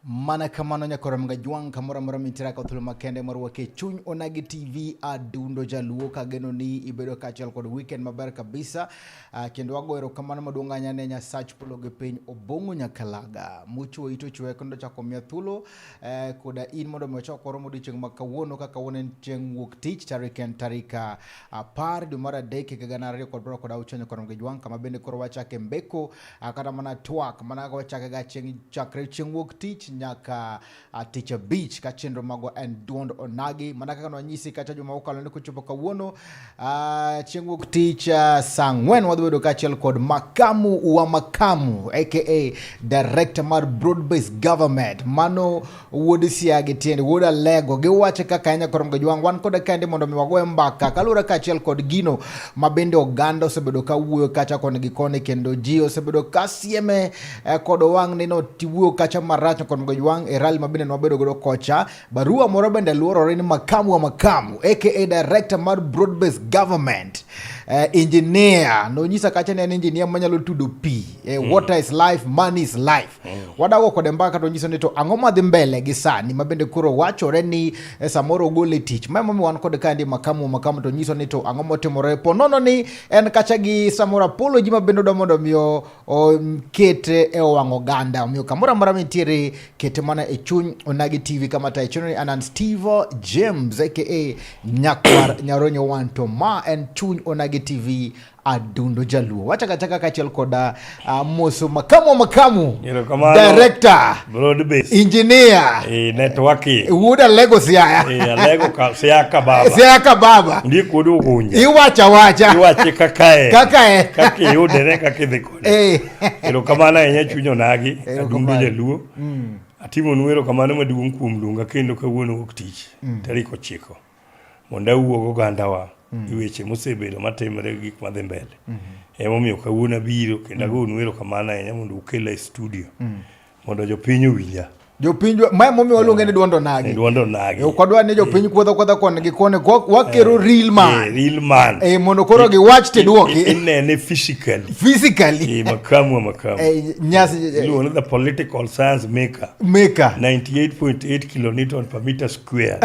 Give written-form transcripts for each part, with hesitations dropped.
Mana kamano nyakora Mgajwang' kamoro amora mintiere ka thuolo makende mar wake chuny Onagi TV adundo jaluo kageno ni ibedo kaachiel kod weekend maber kabisa. Kendo wago erokamano maduong' ahinya ne Nyasach polo gi piny Obong'o Nyakalaga mochuo ito chwe kendo chako miya thuolo koda in mondo mi wachak warom odiochieng' ma kawuono kaka kawuono en chieng' wuok tich tarik en tarik 10 dwe mar 3 higa 2026 nyakora Mgajwang' kama bende koro wachake mbeko kata mana twak mana kaka wachake ga chieng' chakre chieng' wuok tich nyaka tich abich ka chenro magwa en duond Onagi mana kaka nwanyisi kacha juma mokalo ni kochopo kawuono chieng' wuok tich saa 4 wadhi bedo kaachiel kod makamu wa makamu aka director mar broad based government mano wuod Siaya gi tiende wuod Alego giwache kaka en nyakoro Mgajwang' wan koda kaendi mondo mi wagoye mbaka kaluwore kaachiel kod gino ma bende oganda osebedo ka wuoyo kacha koni gi koni kendo ji osebedo ka sieme kod wang' ni notiwuoyo kacha marach nyakoro Mgajwang' e rally ma bende nwabedo godo kocha. Barua moro bende luorore ni makamu wa makamu aka director mar broad based government engineer nonyisa kacha ni en engineer manyalo tudo pi water is life, money is life. Wadago kode mbaka to nyiso ni to ang'o madhi mbele gi sani ma bende koro wachore ni samoro ogole tich. Ma emomiyo wan kode kaendi makamu makamu to nyiso ni to ang'o motimore po nono ni en kacha gi samoro apology ma bende odwa mondo mi okete e wang' oganda. Omiyo kamoro amora mintiere kete mana e chuny Onagi TV kama tayo chenro ni anan Steve James aka Nyakwar Nyaronyo wan to ma en chuny Onagi TV adundo jaluo. Wachaka chaka kaachiel koda moso makamu makamu director broad base engineer networking wuod Alego Siaya Alego ka Siaka baba Siaka baba ndi kudu ugunja iwacha wacha iwache kaka e kaka e kaka iyudere kaka idhi kode. Erokamano ahinya chuny Onagi adundo jaluo. Atimonu erokamano maduong' kuom luonga kendo kawuono wuok tich tarik 9 mondo awuo gi ogandawa e weche mosebedo matimore gi gik madhi mbele. Emomiyo kawuono abiro kendo agonu erokamano ahinya mondo ukela e studio mondo jopiny owinja. Jopiny ma emomiyo waluonge ni duond Onagi. Duond Onagi. Ok wadwar ni jopiny kuodho kuodha koni gi koni, wakero real man. Real man. Mondo koro giwach tiduoki. Inene physically. Physically. Makamu wa makamu. Nyasi. Iluongo ni the political science maker. Maker. 98.8 kilonewton per meter square.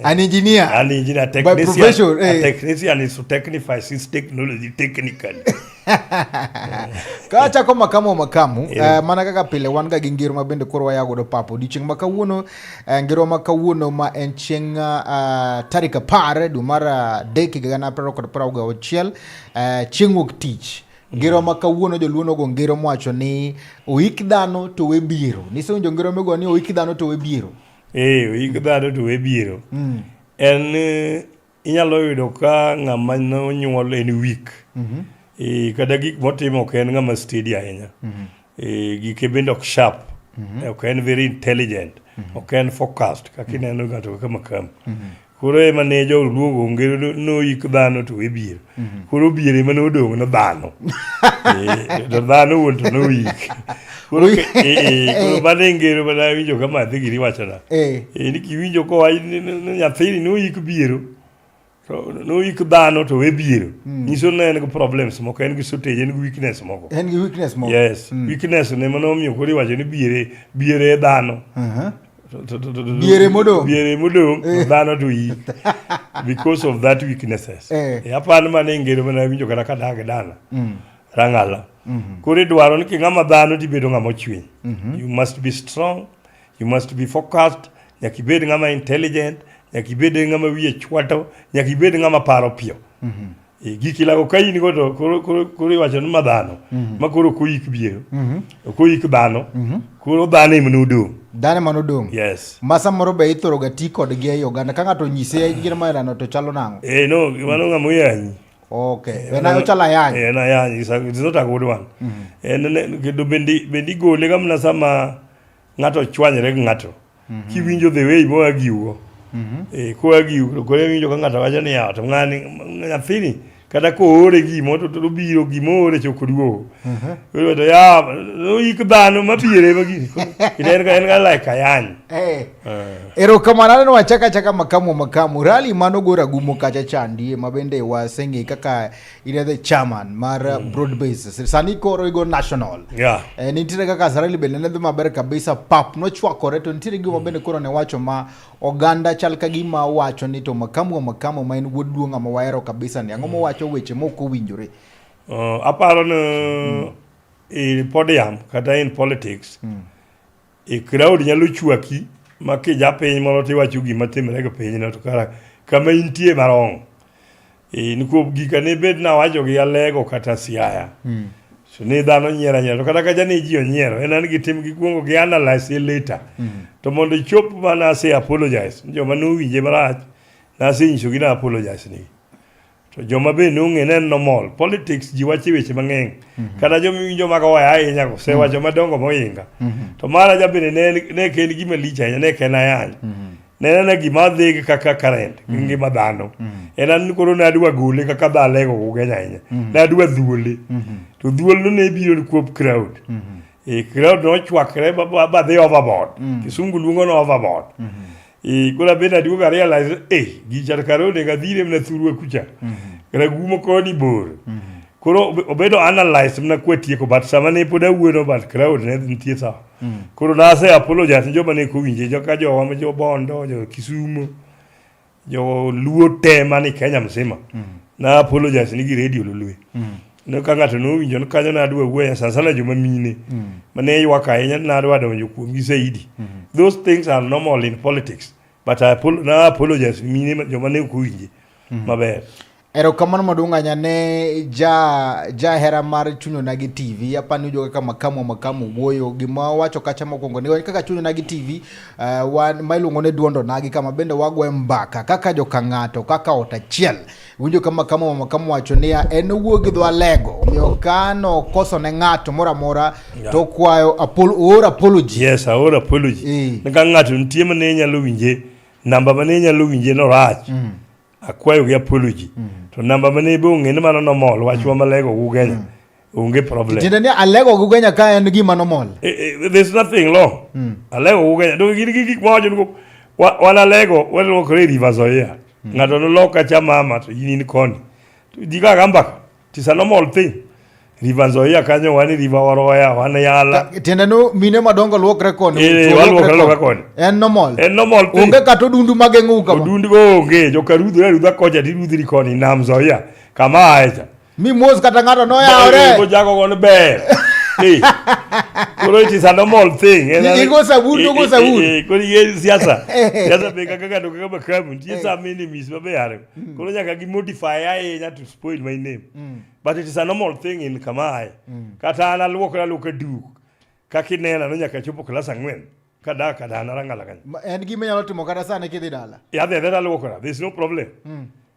An engineer. An engineer, By profession, technician. A technician is to technify his technology technically. Ka achako makamu makamu, mana kaka pile wan ga gi ngero ma bende koro waya godo pap odiochieng' ma kawuono, ngero ma kawuono ma en chieng' tarik 10 dwe mar 3 higa 2026, chieng' wuok tich. Ngero ma kawuono joluo nogo ngero mowacho ni oik dhano to we biero. Nisewinjo ngero migo ni oik dhano to we biero? Oik dhano to we biero. En inyalo yudo ka ng'ama nonyuol en weak. Kata gik motimo ok en ng'ama steady ahinya. Gike bende ok sharp. Ok en very intelligent. Ok en focused kaka ineno ng'ato kaka makamu. Koro ema ne joluo ngero noik dhano to we biero. Koro biero ema nodong' ne dhano. To dhano wuon to noik. Koro koro mano e ngero mane awinjo ka madhi giri wachona. Ni kiwinjo kowach ni nyathini noik biero. To noik dhano to we biero. Nyiso ni en gi problems moko, en gi shortage, en gi weakness moko. En gi weakness moko. Yes, weakness ne mano omiyo koro iwacho ni biere biere e dhano. Biere modong'. Biere modong' to dhano to ik. Because of that weaknesses. Aparo mano e ngero mane awinjo kata kadak dala. Rang'ala. Koro idwaro ni king'ama dhano tibedo ng'ama ochwiny. You must be strong, you must be focused, nyaka ibed ng'ama intelligent, nyaka ibed ng'ama wiye chwato, nyaka ibed ng'ama paro piyo. Gik ilago ka in go to koro iwacho ni ma dhano. Ma koro ok oik biero. Ok oik dhano. Koro dhano ema nodong'. Dhano ema nodong'. Yes. Ma samoro be ithoro ga ti kodgi ei oganda. Ka ng'ato onyise gino ma ilano to chalo nang'o? No, mano ng'ama oyanyi. Okay. En ochalo ayany. En ayany. It's not a good one. En kendo bende igole ga mana sama ng'ato ochwanyre gi ng'ato. Kiwinjo the way moagiugo. Koagiu to koro iwinjo ka ng'ato wacho ni yawa to ng'ani nyathini Kata koore gimo to obiro gima oore to ok oduogo. Koro to ya oik dhano mabiere ma gini. En ga like ayany. Eh. Erokamano aneno wachaka achaka makamu makamu rally mano go ragumo kacha chandie ma bende waseng'e kaka in the chairman mar broad base sani koro igo national Eh, nitiere kaka rally bende ne dhi maber kabisa pap nochwakore to nitiere gima bende koro ne wacho ma oganda chal ka gima wacho ni to makamu wa makamu ma en wuod duong' ng'ama wahero kabisa ni ang'o mowacho weche mok owinjore. Aparo ni in podium kata in politics e crowd nyalo chwaki ma kija piny moro tiwacho gima timre gi pinyno to kara kama intie marong e, nikuop gika ne bed nawacho gi Alego kata Siaya so ne dhano nyiero anyiera to kata kacha ne ji onyiero en an gitim gikuongo gi analyze later to mondo ichop mana ase apologize joma nowinje marach nasenyisogi na apologize nigi to joma be nong'e ne en normal politics ji wacho weche mang'eny kata joma iwinjo mago waya ahinya go osewacho madongo mohinga to mara ja bende ne ok en gima lich ahinya ne ok en ayany ne en ana gima dhi kaka current gi ngima dhano en an koro nadwa gole kaka dhalego ugenya ahinya nadwa dhuole to dhuolno ne biro nikuop crowd e crowd nochwakre ba dhi overboard kisungu luongo ni overboard e koro abende aduogo a realize eh gicha to kare onego adhire mana thurwa kucha ragumo koni bor koro obedo analyze mana kwatieko but sama ne pod awuoyo but crowd ne nitie sawa koro nase apologize ne joma ne ok owinje joka jowa ma jo Bondo jo Kisumo jo Luo te mani Kenya mzima na apologize ni gi radio Lolwe ne ka ng'ato nowinjo ni kanyo nadwa wuoyo sana sana joma mine mane ywak ahinya ni nadwa donjo kuomgi zaidi those things are normal in politics but I na apologize ni mine joma ne ok owinje maber. Erokamano maduong' ahinya ne ja jahera mar Chuny Onagi TV. Apani ujo kaka Makamu Makamu wuoyo. Gima wacho kacha mokwongo ni kaka Chuny Onagi TV wan ma iluongo ni Duond Onagi kama bende wagoye mbaka kaka joka ng'ato kaka ot achiel. Winjo kama Makamu Makamu wacho niya en owuo gi dho Alego. Omiyo kano koso ne ng'ato moro amora to kwayo oor apology. Yes, aor apology. Ni ka ng'ato nitie mane nyalo winje namba mane nyalo winje norach. Akwayo gi apology. To namba mane be ong'e ni mano nomol wachwa malego Ugenya. Onge problem. Tiende ni Alego gi Ugenya ka en gima nomol. There's nothing wrong. Alego Ugenya. To gin gi gik mawacho ni wan Alego waluokore e River Nzoia. Ng'ato nolok kacha mama to in in koni. To ji ga mbaka. It's a normal thing. River Nzoia kanyo wan River Waroya, wan Yala. Tiende ni mine madongo luokre koni. Eh, waluokre loka koni. En normal. En normal thing. Onge kata odundu mageng'ou kama. Odundu go onge, joka rudhre arudha kocha tirudhri koni nam Nzoia. Kama ae cha. Mi mos kata ng'ato noyawre. Kochako gono ber. Eh. Koro it is a normal thing. Igo sabun, igo sabun. Koro iye siasa. Siasa be kaka ng'ato kaka Makamu nitie some enemies mabe yare. Koro nyaka gi modify ahinya to spoil my name. But it is a normal thing in kama ae. Kata an aluokra aluoka duk. Kaka inena no nyaka chopo klas 4. Kadak kadana rangala kanyo. En gima inyalo timo kata sani kidhi dala. Adhi adhi aluokora. There is no problem.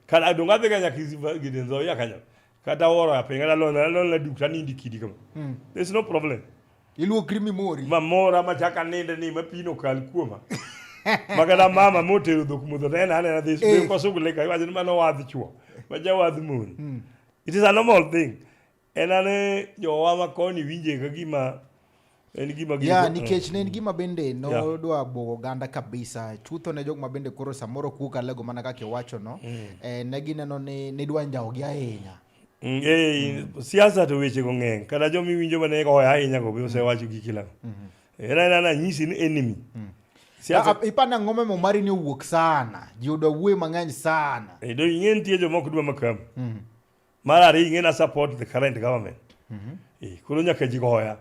Kata dong adhi ga nyaka gine Nzoia kanyo. Kata oro ya piny kata lona lona duk tanindi kidi kama. There is no problem. Iluokri mimori. Mamora machaka ninde ni mapino kal kuoma. Makata mama motero dhok modho nena anena this eh. Kosugu leka iwacho ni mano wadh chuo. Maja wadh mon. It is a normal thing. En ane jowa ma koni winje ka gima en gima ya nikech ne en gima bende nodwa buogo oganda kabisa chutho ne jok ma bende koro samoro kuok Alego mana kaka iwacho no ne gineno ni nidwa njawogi ahinya. Siasa to weche go ng'eny kata joma iwinjo mane goya ahinya go be osewacho gik ilago. En aena nanyisi ni enemy. Siasa ipani ang'o momiyo mari ni owuok sana ji odwa wuoyo mang'eny sana. Do ing'e nitie joma ok dwa Makamu. Mar ariyo ing'e na support the current government. Koro nyaka ji goya.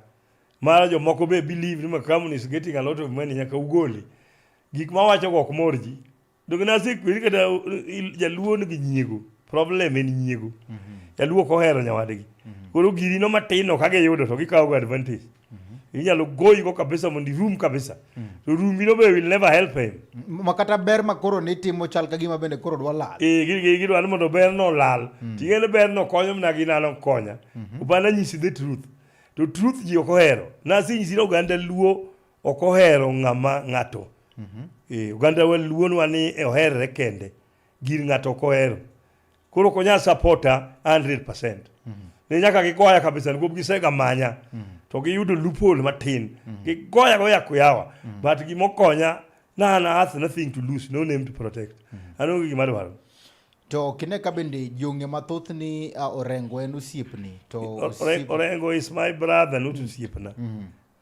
Mar jomoko be believe ni Makamu is getting a lot of money nyaka ugole. Gik mawacho go ok mor ji. Donge nasekweri kata jaluo nigi nyiego. Problem en nyiego. Jaluo ok ohero nyawadgi. Koro girino matin no ka giyudo to gikawo go advantage. Inyalo goyi go kabisa mondo irum kabisa. To rumino be will never help him. Ma kata ber ma koro nitimo chal ka gima bende koro dwa lal. Gidwa ni mondo ber no olal. Ting'e ni ber no konyo mana gin an ok konya. Opana nyisi the truth. To truth ji ok ohero. Nasenyisi ni oganda Luo ok ohero ng'ama ng'ato. Oganda wa Luo nwa ni oherre kende. Gir ng'ato ok ohero. Koro ok onyal supporta 100%. Ne nyaka gigoya kabisa nikop gisega manya. To giyudo loophole matin. Gigoya goya kuyawa. But gimokonya na an I have nothing to lose, no name to protect. An onge gima dwaro. To kine ka bende ji ong'e mathoth ni Orengo en osiepni to Orengo is my brother, not osiepna.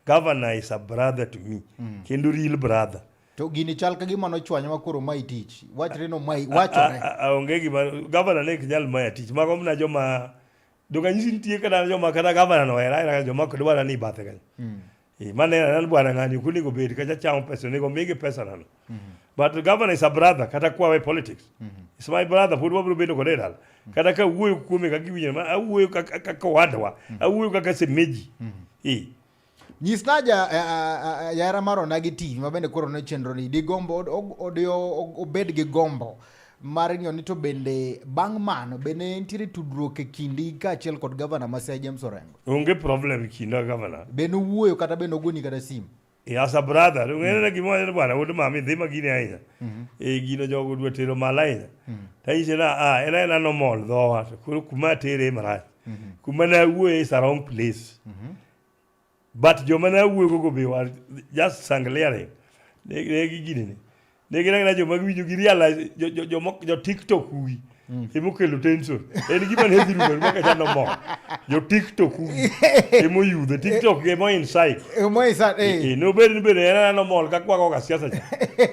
Governor is a brother to me. Kendo real brother. To gini chal ka gima nochwanye ma koro mayi tich. Wachre no mayi wachore. Onge gima governor ne ok nyal maya tich. Mago mana joma donge anyisi nitie kata joma kata governor no ohera ahera joma ok dwar ni bathe kanyo. Eh, mane an bwana ng'ani ok onego bed kacha chamo pesa onego migi pesa nano. But the governor is a brother kata kwawe politics. Is my brother pod wabiro bedo kode e dala. Kata ka wuoyo kuome kaka iwinjo ma awuoyo kaka kaka owadwa, awuoyo kaka semeji. Eh. Nyisna ja jahera mar Onagi TV ma bende koro ne chenro ni digombo obed gi gombo mar ng'iyo ni to bende bang' mano bende nitiere tudruok e kindi kaachiel kod gavana ma Siaya James Orengo. Onge problem e kinda gi gavana. Be nuwuoyo kata be nogoni kata simu? Eh, as a brother, ung'eyo na gima wacho ni bwana wuod mami dhi magini ahinya. Eh, gino jogo dwa tero malo ahinya. Tanyise na ah, en aena nomol dhowa to koro kuma atere marach. Kuma ne awuoye is a wrong place. But joma ne awuoyogo go be were just sangleering. Ne gi gini ni. Ne gin agina joma giwinjo gi realize jo jo jo jo TikTok ugi. Ema okelo tension. En gima ne dhi rumo aruma kacha nomor. Jo TikTok ugi. Ema oyudhe. TikTok gi ema incite. Ema incite, eh. Eh, nobed ni bende en aneno mol ka kwago ga siasa cha.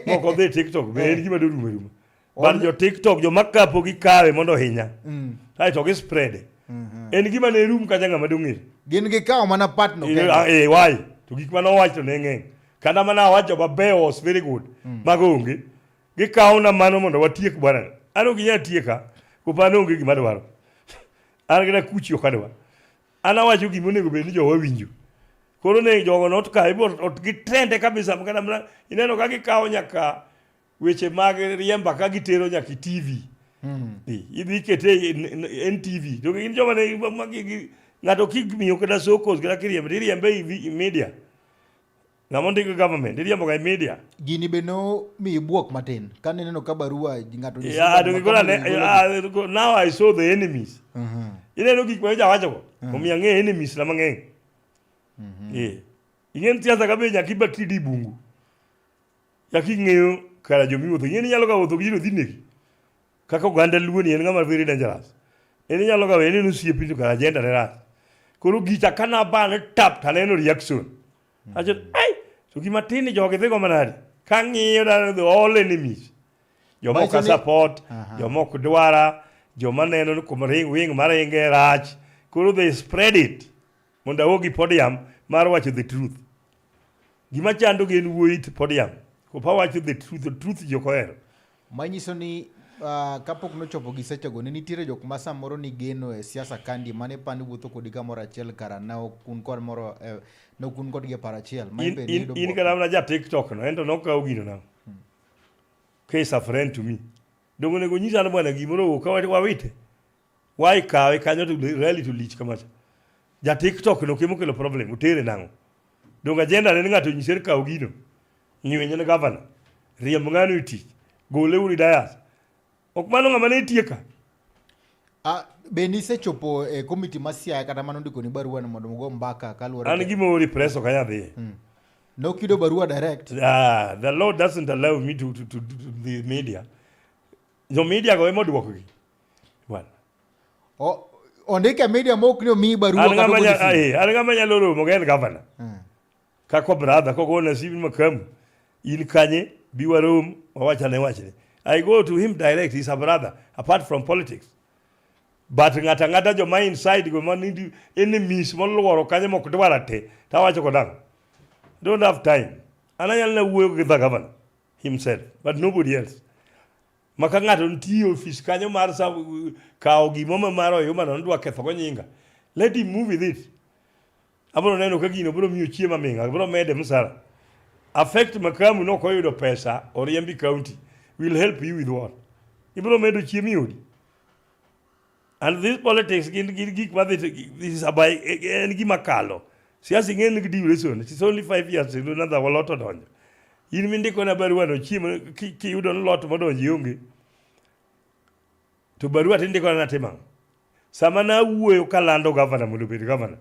Mok odhi e TikTok be en gima dorumo aruma. But jo TikTok joma kapo gikawe mondo ohinya. Kaeto gi spread. En gima ne rum kacha ng'ama dong'ere. Gin gikawo mana part no kende. Eh, why? To gik mane owacho ne ng'eny. Kata mana awacho maber was very good. Mago onge. Gikawo na mano mondo watiek bwana. An ok ginyal tieka. Kopo an onge gima dwaro. An kata kuchi ok adwar. An awacho gima onego bed ni jowa winjo. Koro ne jogo not kawe bo gitrende kabisa kata mana ineno ka gikawo nyaka weche mag riemba ka gitero nyaka e TV. Idhi ikete e NTV. To gin joma ne ng'ato kimiyo kata sokos kata kiriembe to iriembe e media. Ng'ama ondik gi government iriembo ga e media. Gini be nomiyi buok matin kane ineno ka barua ng'ato nyisi Yeah, to gikona ne, ah, now I saw the enemies. Ineno gik ma nyocha awachogo? Omiyo ang'eyo enemies na mang'eny. Eh. Ing'e ni siasa ka be nyaka iba kidi bungu. Nyaka ing'eyo kara joma iwuotho. Ing'e ni inyalo ga wuotho gi ji to dhi negi. Kaka oganda luo ni en ng'ama very dangerous. En inyalo ga wene ni osiepi to kara agenda ne rach. Koro gicha ka nabane tap to aneno reaction. Acho, ai, to gima tin ni jogi dhigo manade? Kang'iyo to the all enemies. Joma ok Manyiso ni- support, joma ok dwara, joma neno ni kuma ring wing maringe rach. Koro they spread it mondo awuo gi podium mar wacho the truth. Gima chando gi en wuoyi e podium. Kopa wacho the truth, the truth ji ok ohero. Manyiso ni kapok nochopo gi sechego ne nitiere jok ma samoro nigeno e siasa kandi mane pani wuotho kodi kamoro achiel kara ne ok un kod moro eh, ne ok un kodgi e paro achiel. Ma In, be in, niyudo in buok. kata mana ja TikTok no, en to nokawo gino nang'o? Case a friend to me. Donge onego nyisa ni bwana gimoro owuok ka wawite. Why kawe kanyo to rally to lich kamacha. Ja TikTok no kemo kelo problem, otere nang'o? Donge agenda ne ni ng'ato onyise ni kaw gino. Ng'wenye ne gavana. Riemb ng'ano e tich. Gole uru e dais. Ok mano ng'ama ne tieka. Ah, be nisechopo e komiti ma Siaya kata mano ndikoni barua ni mondo ugo mbaka kaluwore An gima ori press ok anyal dhiye. Ne ok iyudo barua direct? Ah, the law doesn't allow me to the media. Jo media go ema oduokogi. Bwana. Ondike e media ma ok ni omiyi barua An kata ng'ama ogoni nya- simu. eh, an ng'ama nyalo romo gi en gavana. Kaka brother kogona simu makamu. In kanye bi warom wawachane wachne. I go to him direct, he's a brother apart from politics. But ng'ata ng'ata joma inside go ma nigi enemies moluoro kanyo mok dwara te tawacho kod ang'o? Don't have time. An anyalo na wuoyo gi the governor himself but nobody else. Maka ng'ato nitie e ofis kanyo mar sa kawo gimo ma mar oyuma no nodwa ketho go nyinga. Let him move with it. Abiro neno ka gino biro miyo chiemo aming'a, biro mede msara. Affect makamu no koyudo pesa oriembi county will help you with what? Ibiro medo chiemo e odi. And this politics gin gin gik madhi this is about en gima kalo. Siasa ing'e ni gi duration. It's only 5 years to another lot odonjo. In mindiko na barua no chiemo kiyudo ni lot modonjo ionge. To barua tindiko na natimo ang'o? Sama nawuoyo kalando gavana mondo obed gavana,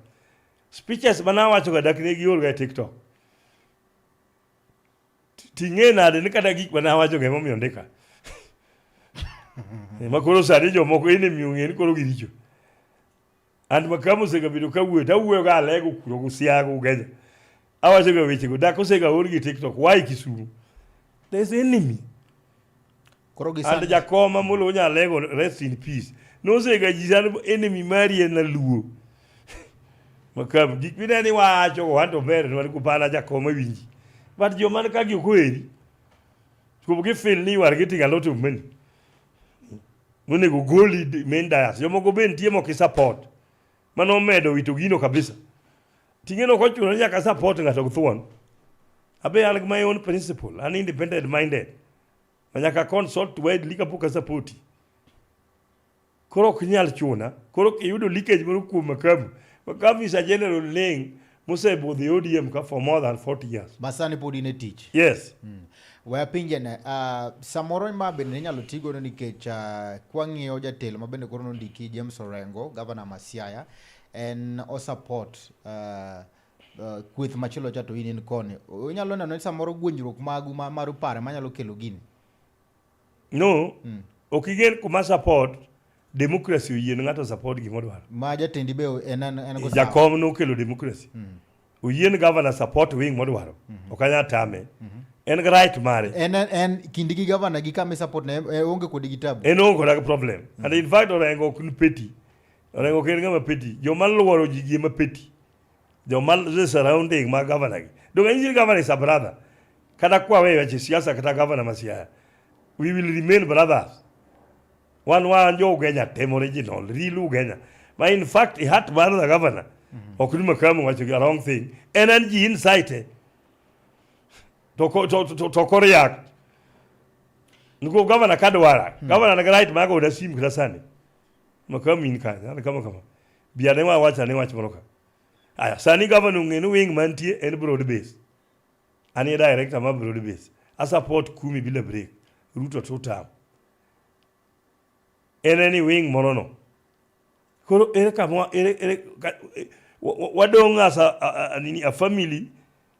speeches ma nawacho ga dak ne giol ga e TikTok. Ting'e nade ni kata gik ma nawacho ga emomiyo ndika. Ma koro sani jomoko enemy ong'e ni koro giricho. An Makamu osegabedo ka wuoyo, to awuoyo ga Alego kuro go Siaya go Ugenya. Awacho ga wechego, dak osega or gi TikTok, why Kisumu? There's enemy. Koro gi And sani jakoma moluwo Nyalego rest in peace. Nosega nyisa ni enemy mari en Luo. Makamu gik mineno ni wacho go anto ber ni wan kupana jakoma winji. But joma ni ka gi ok oheri. Kuom gi feel ni you are getting a lot of money. Monego goli main dais. Jomoko be nitie mok support. Mano omedo wito gino kabisa. Ting'e no ok ochuno ni nyaka support ng'ato gi thuon. Abe an gi my own principle. An independent minded. Ma nyaka consult widely kapok asapoti. Koro ok nyal chuna. Koro iyudo leakage moro kuom Makamu. Makamu is a general ling mosebudho e ODM ka for more than 40 years. Ma sani pod in e tich. Yes. We apenje ne, samoro ma bende inyalo ti godo nikech kwang'iyo jatelo ma bende koro nondiki James Orengo, gavana ma Siaya, en o support kweth machielo cha to in in koni. Inyalo neno ni samoro gwenjruok magu ma, mar pare manyalo kelo gini. No, ok igen kuma support democracy oyie ne ng'ato support gima odwaro. Ma jatendi be en en, en go sawa. Jakom nokelo democracy. Oyie ni governor support wing modwaro. Ok anyal tame. En gi right mare. En en, en kindi gi gavana gi kama support ne onge kodi gi tabu. En onge koda gi problem. And in fact Orengo ok ni petty. Orengo ok en ng'ama petty. Joma luoro ji gi ema petty. Joma the surrounding mag governor gi. Donge anyisi ni governor is a brother. Kata kwa weyo weche siasa kata governor ma Siaya. We will remain brothers. Wan wan jo Ugenya te original, real Ugenya. Ma in fact i heart mar the governor. Ok ni Makamu wacho a wrong thing. En an ji insight. E. To to ko react. Niko governor kadwara. Governor nigi right mar goda sim kata sani. Makamu in kanya, an kama kama. Bi ane wawach ane wach moro ka. Aya, sani governor ong'e ni wing mantie en broad base. An e director mar broad base. A support kumi bila break. Ruto two term. En any wing moro no. Koro ere kama ere ere wadong' as a, nini, a family,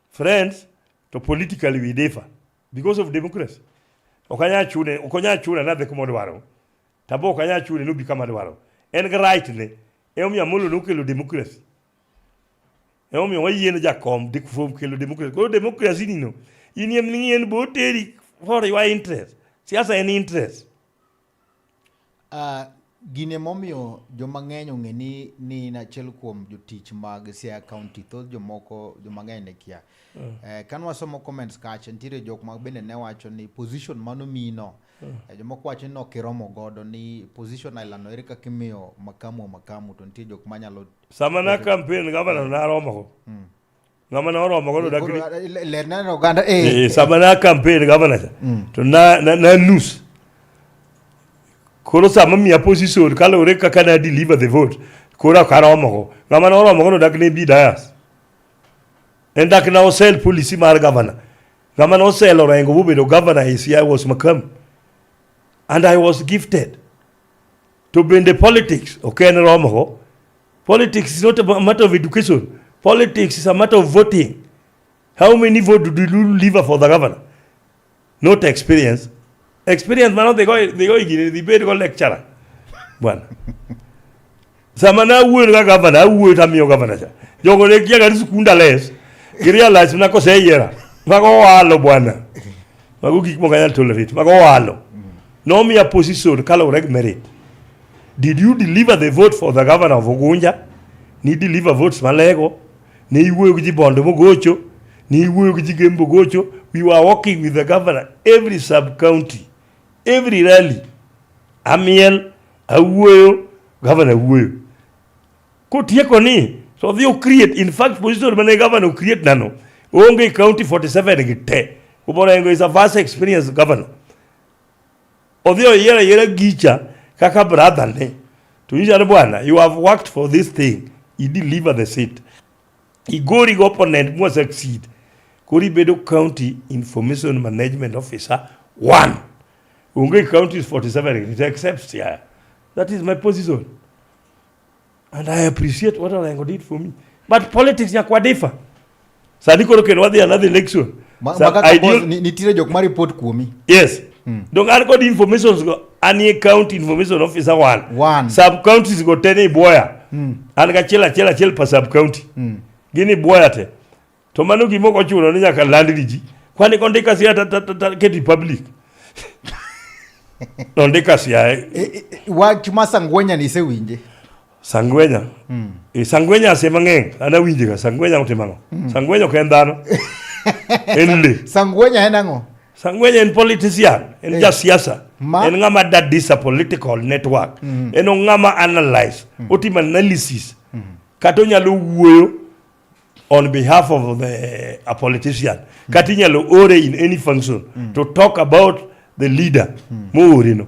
friends, to politically we differ because of democracy. Ok anyal chune, ok onyal chuna nadhi kuma odwaro. Tabo ok anyal chune nobi kama adwaro. En gi right ne. Emomiyo Amolo nokelo democracy. Emomiyo wayie ne jakom from kelo democracy. Koro democracy ni no, in em ni en bo teri for your interest. Siasa en interest. Gine momiyo joma ng'eny ong'e ni ni in achiel kuom jotich mag Siaya County, thoth jomoko joma ng'eny ne kia. Kane wasomo comments kacha, nitiere jok ma bende ne wacho ni position manomiyi no, jomoko wacho ni ok iromo godo ni position aila no ere kaka imiyo Makamu wa Makamu to nitie jok manyalo Sama na campaign governor naromo go. Ng'ama noromo go no dak ni Lerna ne oganda Sama na campaign governor cha to na lose. Koro sama miya position kaluwore kaka na deliver the vote koro ok aromo go. Ng'ama noromo go no dak ne bi dayas. En dak na osel policy mar governor. Ng'ama noselo Orengo mobedo governor e Siaya was Makamu. And I was gifted. To bende politics ok en romo go. Politics is not a matter of education. Politics is a matter of voting. How many votes do you deliver for the governor? Not experience. Experience mano dhi go igine dhi bed go lecturer. Bwana. Sama na awuoyo ga governor, awuoyo to amiyo governor cha. Jogo ne kia ga ni skunda les. Gi realize na koseyiera. Mago walo bwana. Mago gik mok anyal tolerate. Mago walo. Nomiya position kaluwore gi merit. Did you deliver the vote for the governor of Ugunja? Ni deliver votes Malego? Ne iwuoyo gi ji Bondo mogocho? Ne iwuoyo gi ji Gembo gocho? We were working with the governor every sub county, every rally. Amiel, awuoyo, governor wuoyo. Kotieko ni, to odhi o create, in fact position mane governor o create nano, onge county 47 gi te. Orengo is a vast experience governor. Odhi oyiero ayiera gicha kaka brother ne. To nyisa ni bwana, you have worked for this thing. You deliver the seat. Igori gi opponent mwa succeed. Koro ibedo county information management officer one. Onge counties 47 except Siaya. That is my position. And I appreciate what Orengo did for me. But politics nyaka wadifa. Sani koro kendo wadhi another election. Ma, ma kaka boss, nitiere jok ma report kuomi. Yes. Dong an kod informations go an county information officer one. One. Sub counties go te ni Buoya. An gachiel achiel achiel per sub county. Gini Buoya te. To mano gima ok ochuno ni nyaka land ni ji. Kwani kondika siaya ta keti public. Nondika siaya. Wach ma Sangwenya ni isewinje? Sangwenya. E, Sangwenya ase mang'eny. An awinje ga Sangwenya otimo ang'o? Sangwenya ok en dhano. En le. Sangwenya en ang'o? Sangwenya en politician, en jasiasa. En ng'ama dadisa political network. En ng'ama analyze, otimo analysis. Kata onyalo wuoyo on behalf of the a politician. Kata inyalo ore in any function to talk about the leader moore no.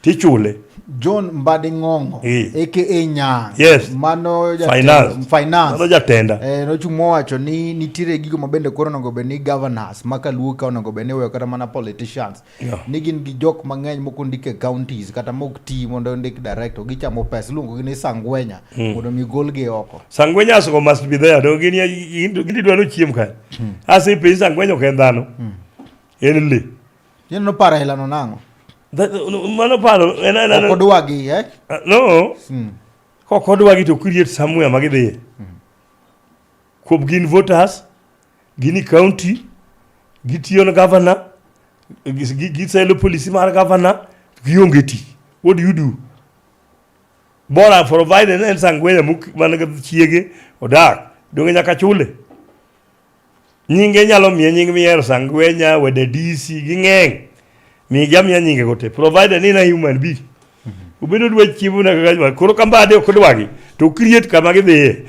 Tichule. John Mbadi Ng'ong'o aka Nyang'. Yes. Mano jatend, finance. Finance. Mano jatenda. Nochung' mowacho ni nitiere gigo ma bende koro onego bed ni governors ma kaluo ka onego bed ni weyo kata mana politicians. Ni gin gi jok mang'eny mok ondik e counties kata mok ti mondo ondik direct gichamo pesa iluongo gi ni sangwenya mondo mi golgi oko. Sangwenya go must be there. Do gin gin dwaro chiem ka. Ase piny sangwenya ok en dhano. En le. Ineno paro aila no nang'o? Mano paro en en Ok odwagi eh? No. Kok odwagi to create somewhere ma gidhiye. Kuom gin voters, gin e county, gitiyo ne governor, giselo policy mar governor, gionge tich. What do you do? Bora provided en sangwenya man gi chiege odak, donge nyaka chule? Nyinge nyalo miye nying mihero Sangwenya, Wedadisi, ging'eny. Migi amiya nyinge go te. Provided ni in a human being. Obedo dwa chiemo na kaka koro ka Mbadi ok odwagi to create kama gidhiye.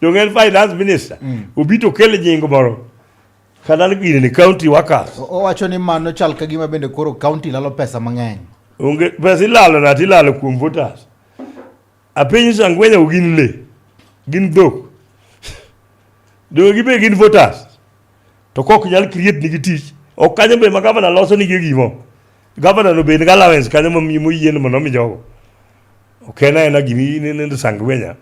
Donge en finance minister. Obi to kel nying moro. Kata ni gini ni county workers. Owacho ni mano chal ka gima bende koro county lalo pesa mang'eny. Onge pesa ilalo na tilalo kuom voters. Apenjo Sangwenya gin le, gin dhok. Donge gibe gin voters? To kok nyal create nigi tich. Ok kanyo be ma gavana loso nigi gimo. Gavana no bed gi allowance kanyo moyien mondo omi jogo. Ok en aena gimi ineno Sangwenya.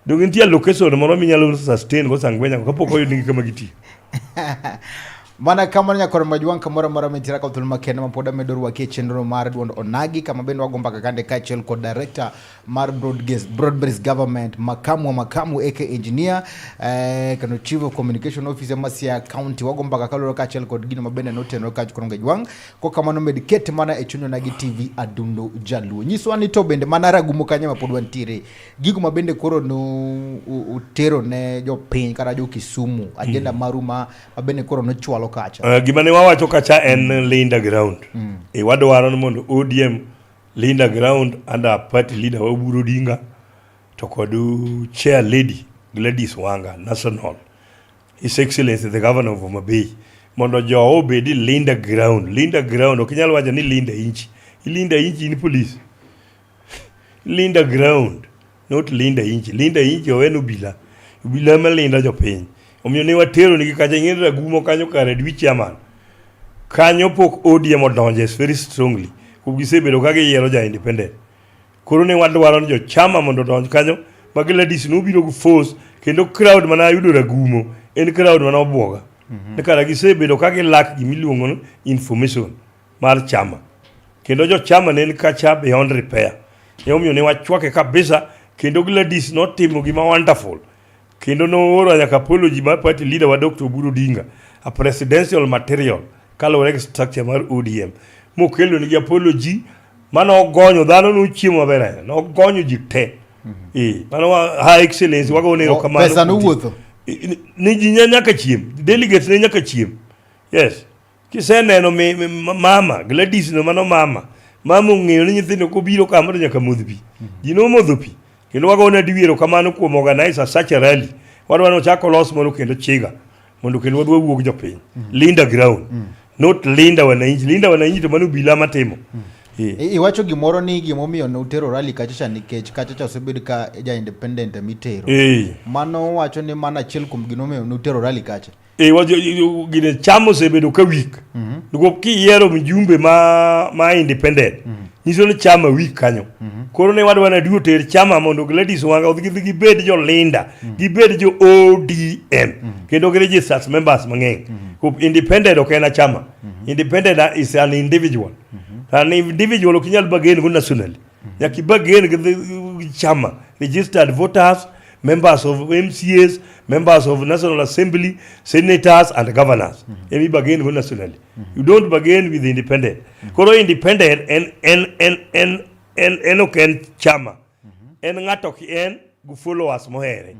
Donge nitie allocation moro minyalo sustain go Sangwenya kapok oyud nigi kama gitiyo. Mana kamano nyakoro majwang' kamoro amora mintiere ka thuolo makende ma pod amedo rwaki e chenro mar duond Onagi kama bende wago mbaka kande kaachiel kod director mar Broad-based Government makamu wa makamu aka engineer kendo chief of communication officer ma Siaya County. Wago mbaka kaluwore kaachiel kod gino mabende notenore kaach koro Ngejwang'. Kokamano med ket mana e chuny Onagi TV Adundo Jaluo. Nyiswa ni to bende mana Ragumo kanyo ma pod wantiere. Gigo ma bende koro no utero ne jopiny kata jo Kisumu agenda maru ma bende koro nochwalo kacha. Gima ne wawacho kacha en Linda ground. Wadwaro ni mondo ODM Linda ground under party leader Oburu Odinga to kod chair lady Gladys Wanga national His Excellency the Governor of Homa Bay mondo jowa obedi Linda ground. Linda ground ok inyal wacho ni Linda inchi. Linda inchi in police. Linda ground not Linda inchi. Linda inchi owen obila. Obila ema linda jopiny. Omiyo ne watero nigi kacha ing'e Ragumo kanyo kare dwi chairman. Kanyo pok ODM odonje very strongly. Kuom gisebedo ka giyiero ja independent. Koro ne wadwaro ni jochama mondo odonj kanyo ma Gladys nobiro gi force kendo crowd mana ayudo Ragumo en crowd mana obuoga. Ni kara gisebedo ka gilak gimiluongo ni information mar chama. Kendo jochama ne en kacha beyond repair. Emomiyo ne wachwake kabisa kendo Gladys notimo gima wonderful. Kendo nooro nyaka apology mar party leader wa Dr. Oburu Odinga, a presidential material kaluwore gi structure mar ODM. Mokelo nigi apology mano ogonyo dhano nochiemo maber ahinya, nogonyo ji te. Mano High Excellency wagone erokamano. Pesa nowuotho. Ni ji nyaka chiem, delegates ne nyaka chiem. Yes. Kiseneno mama Gladys no mano mama. Mama ong'eyo ni nyithindo kobiro kama to nyaka modh pi. Ji nomodho pi. Kendo wagone adiwi erokamano kuom organize such a rally. Wadwa ni ochak olos moro kendo chiga mondo kendo wadwa wuog jopiny. Linda ground. Not linda wananchi. Linda wananchi to mano obila matimo. Iwacho gimoro ni gimomiyo ne utero rally kacha cha nikech kacha cha osebed ka ja independent emitero. Mano wacho ni mano achiel kuom gimomiyo ne utero rally kacha. Gine chama osebedo ka weak. Nikop kiyiero mjumbe ma independent. Nyiso ni chama weak kanyo. Koro ne wadwa ni Adiwo oter chama mondo Gladys Wanga odhi gidhi gibed jo Linda, gibed jo ODM kendo gi registered members mang'eny. Independent ok en a chama. Independent is an individual. An individual ok inyal bargain go nationally. Nyaka ibargain gi chama, registered voters, members of MCAs, members of National Assembly, senators and governors. Emi bargain go nationally. You don't bargain with the independent. Koro independent en en en en en en ok en chama. En ng'ato ki en gi followers mohere.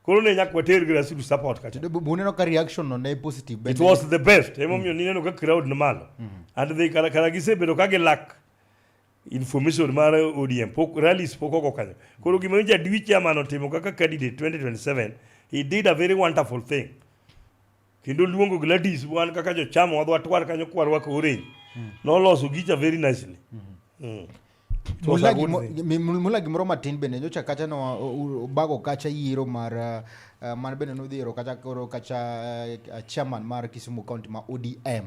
Koro ne nyaka water grassroots support kacha. Buneno ka reaction no ne positive It was the best. Emomiyo nineno ka crowd ni malo. And they kara kara gisebedo ka gilak information mar ODM pok rallies pok ogo kanyo. Koro gima Jadwi chairman otimo kaka candidate 2027, he did a very wonderful thing. Kendo luongo Gladys wan kaka jochama wadhi watwar kanyo kwarwako orange. Noloso gicha very nicely. It was a good thing. Mula gimoro matin bende nyocha kacha no obago kacha yiero mar man bende nodhi yiero kacha koro kacha chairman mar Kisumu County ma ODM.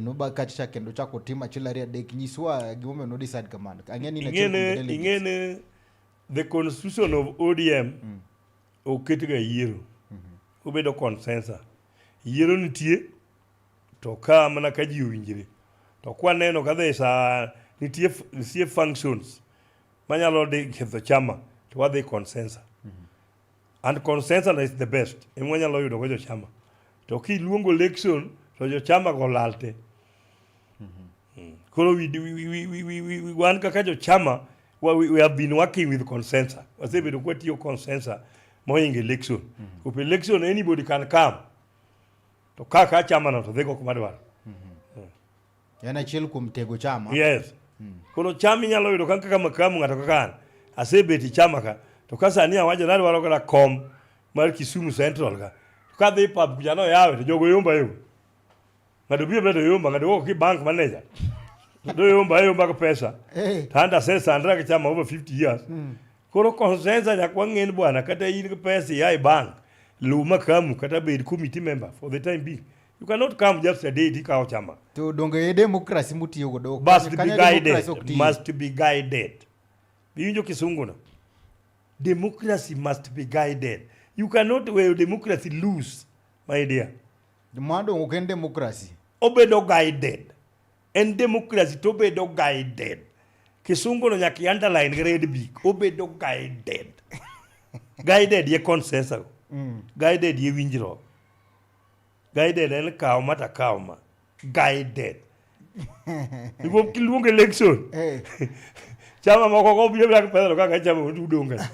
Nobag kacha cha kendo chako tim achiel ariyo adek nyiswa gimomiyo no decide kamano. Ang'e ni in achiel kuom Ing'ene delegates. ing'ene the constitution of ODM oket ga yiero. Obedo consensus. Yiero nitie to ka mana ka ji owinjre. To kwaneno ka there is a nitie nitie functions manyalo dhi ketho chama to wadhi consensus. And consensus is the best. Ema wanyalo yudo go jochama. To kiluongo election to jochama go lal te. Koro we wan kaka jochama we have been working with consensus. Wasebedo kwatiyo consensus mohingo election. Kuom election anybody can come. To kaka chama no to dhi go kuma dwaro. En achiel kuom tego chama. Yes. Koro chama inyalo yudo kaka kaka makamu ng'ato kaka an. Asebet e chama ka. To ka sani awacho ni adwaro kata kom mar Kisumu Central ka. To kadhi pap kucha noyawe to jogo yomba yo. Ng'ato biro bedo yomba, ng'ato wuok ki bank manager. To yomba yomba gi pesa. To an asesandra gi chama over 50 years. Koro consensus nyaka wang'e ni bwana kata in gi pesa ia e bank, luw makamu kata bed committee member for the time being. You cannot come just a day tikawo chama. To donge e democracy mutiyo godo. Must be Kanyo guided. democracy ok tiyo. Must be guided. Iwinjo kisungu no? Democracy must be guided. You cannot wear democracy loose, my dear. Mano ok en democracy. Obedo guided. En democracy to obedo guided. Kisungu no nyaka i underline gi red big. Obedo guided. Guided ye consensus. Guided ye winjruok. Guided en kaw ma to akaw ma. Guided. Nikop kiluongo election. Chama moko go biro biro pesa to kaka chama udong ka.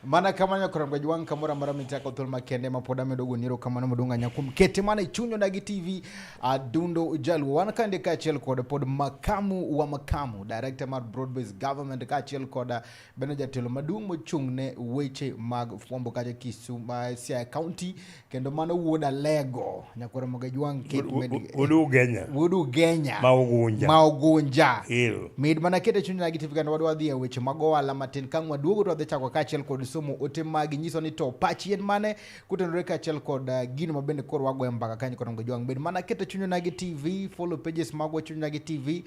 Mana kamano nyakwar Jwang' kamoro amora mintie thuolo makende ma pod amedo goni erokamano maduong' ahinya kuom kete mana e chuny Onagi TV Adundo Jaluo. Wan kande kaachiel kod pod makamu wa makamu, director mar Broad Based Government kaachiel kod bende jatelo maduong' mochung' ne weche mag fwambo kacha Kisumu, Siaya County, kendo mano wuod Alego nyakwar Jwang' ket Wuod Ugenya. Wuod Ugenya Ma Ugunja. Ma Ugunja. Ero. Med mana kete chuny Onagi TV kendo wadwa dhi e weche mag ohala matin ka ang' waduogo to wadhi chako kaachiel kod somo ote magi nyiso ni to pachi en mane kotenore kaachiel kod gino ma bende koro wagoyo mbaka kanyo kod Jwang'. Bed mana kete chuny Onagi TV, follow pages magwa chuny Onagi TV,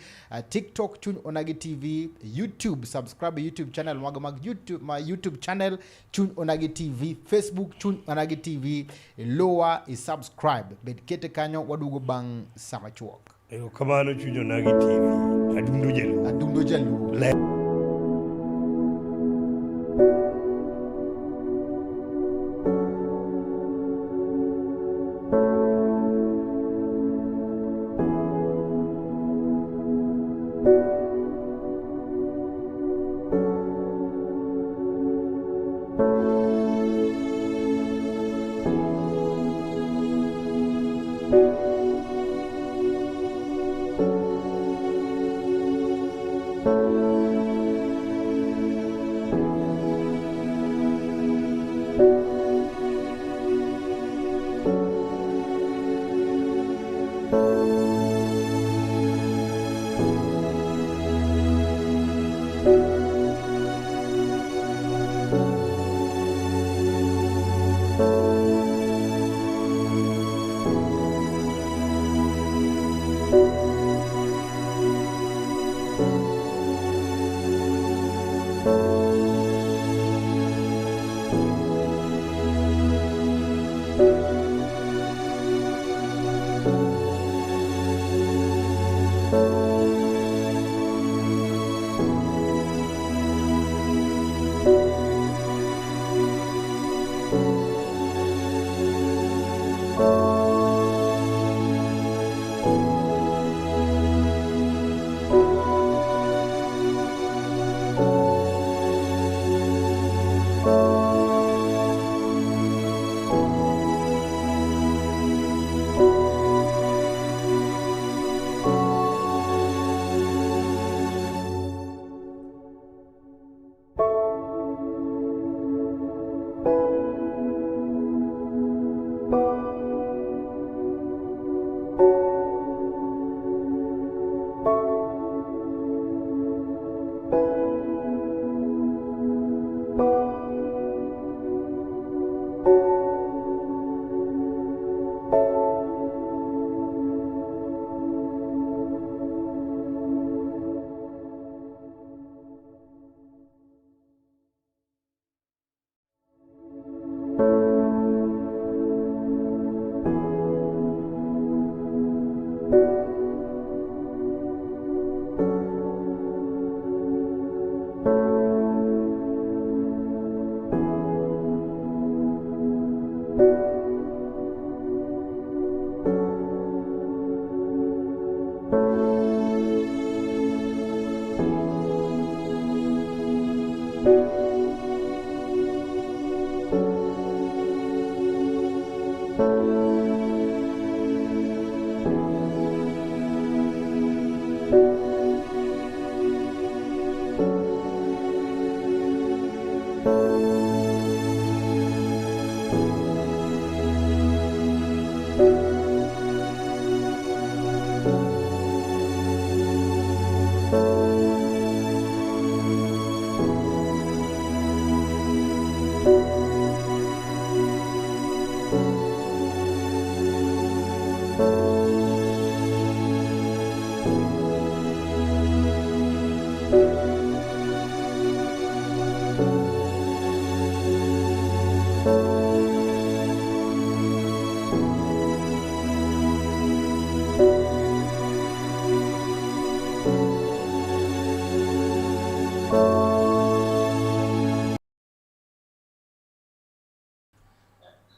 TikTok chuny Onagi TV, YouTube, subscribe YouTube channel magwa mag YouTube, ma YouTube channel chuny Onagi TV, Facebook chuny Onagi TV, lower i subscribe. Bed kete kanyo waduogo bang' sama machuok. Erokamano chuny Onagi TV. Adundo Jaluo. Adundo Jaluo. Le.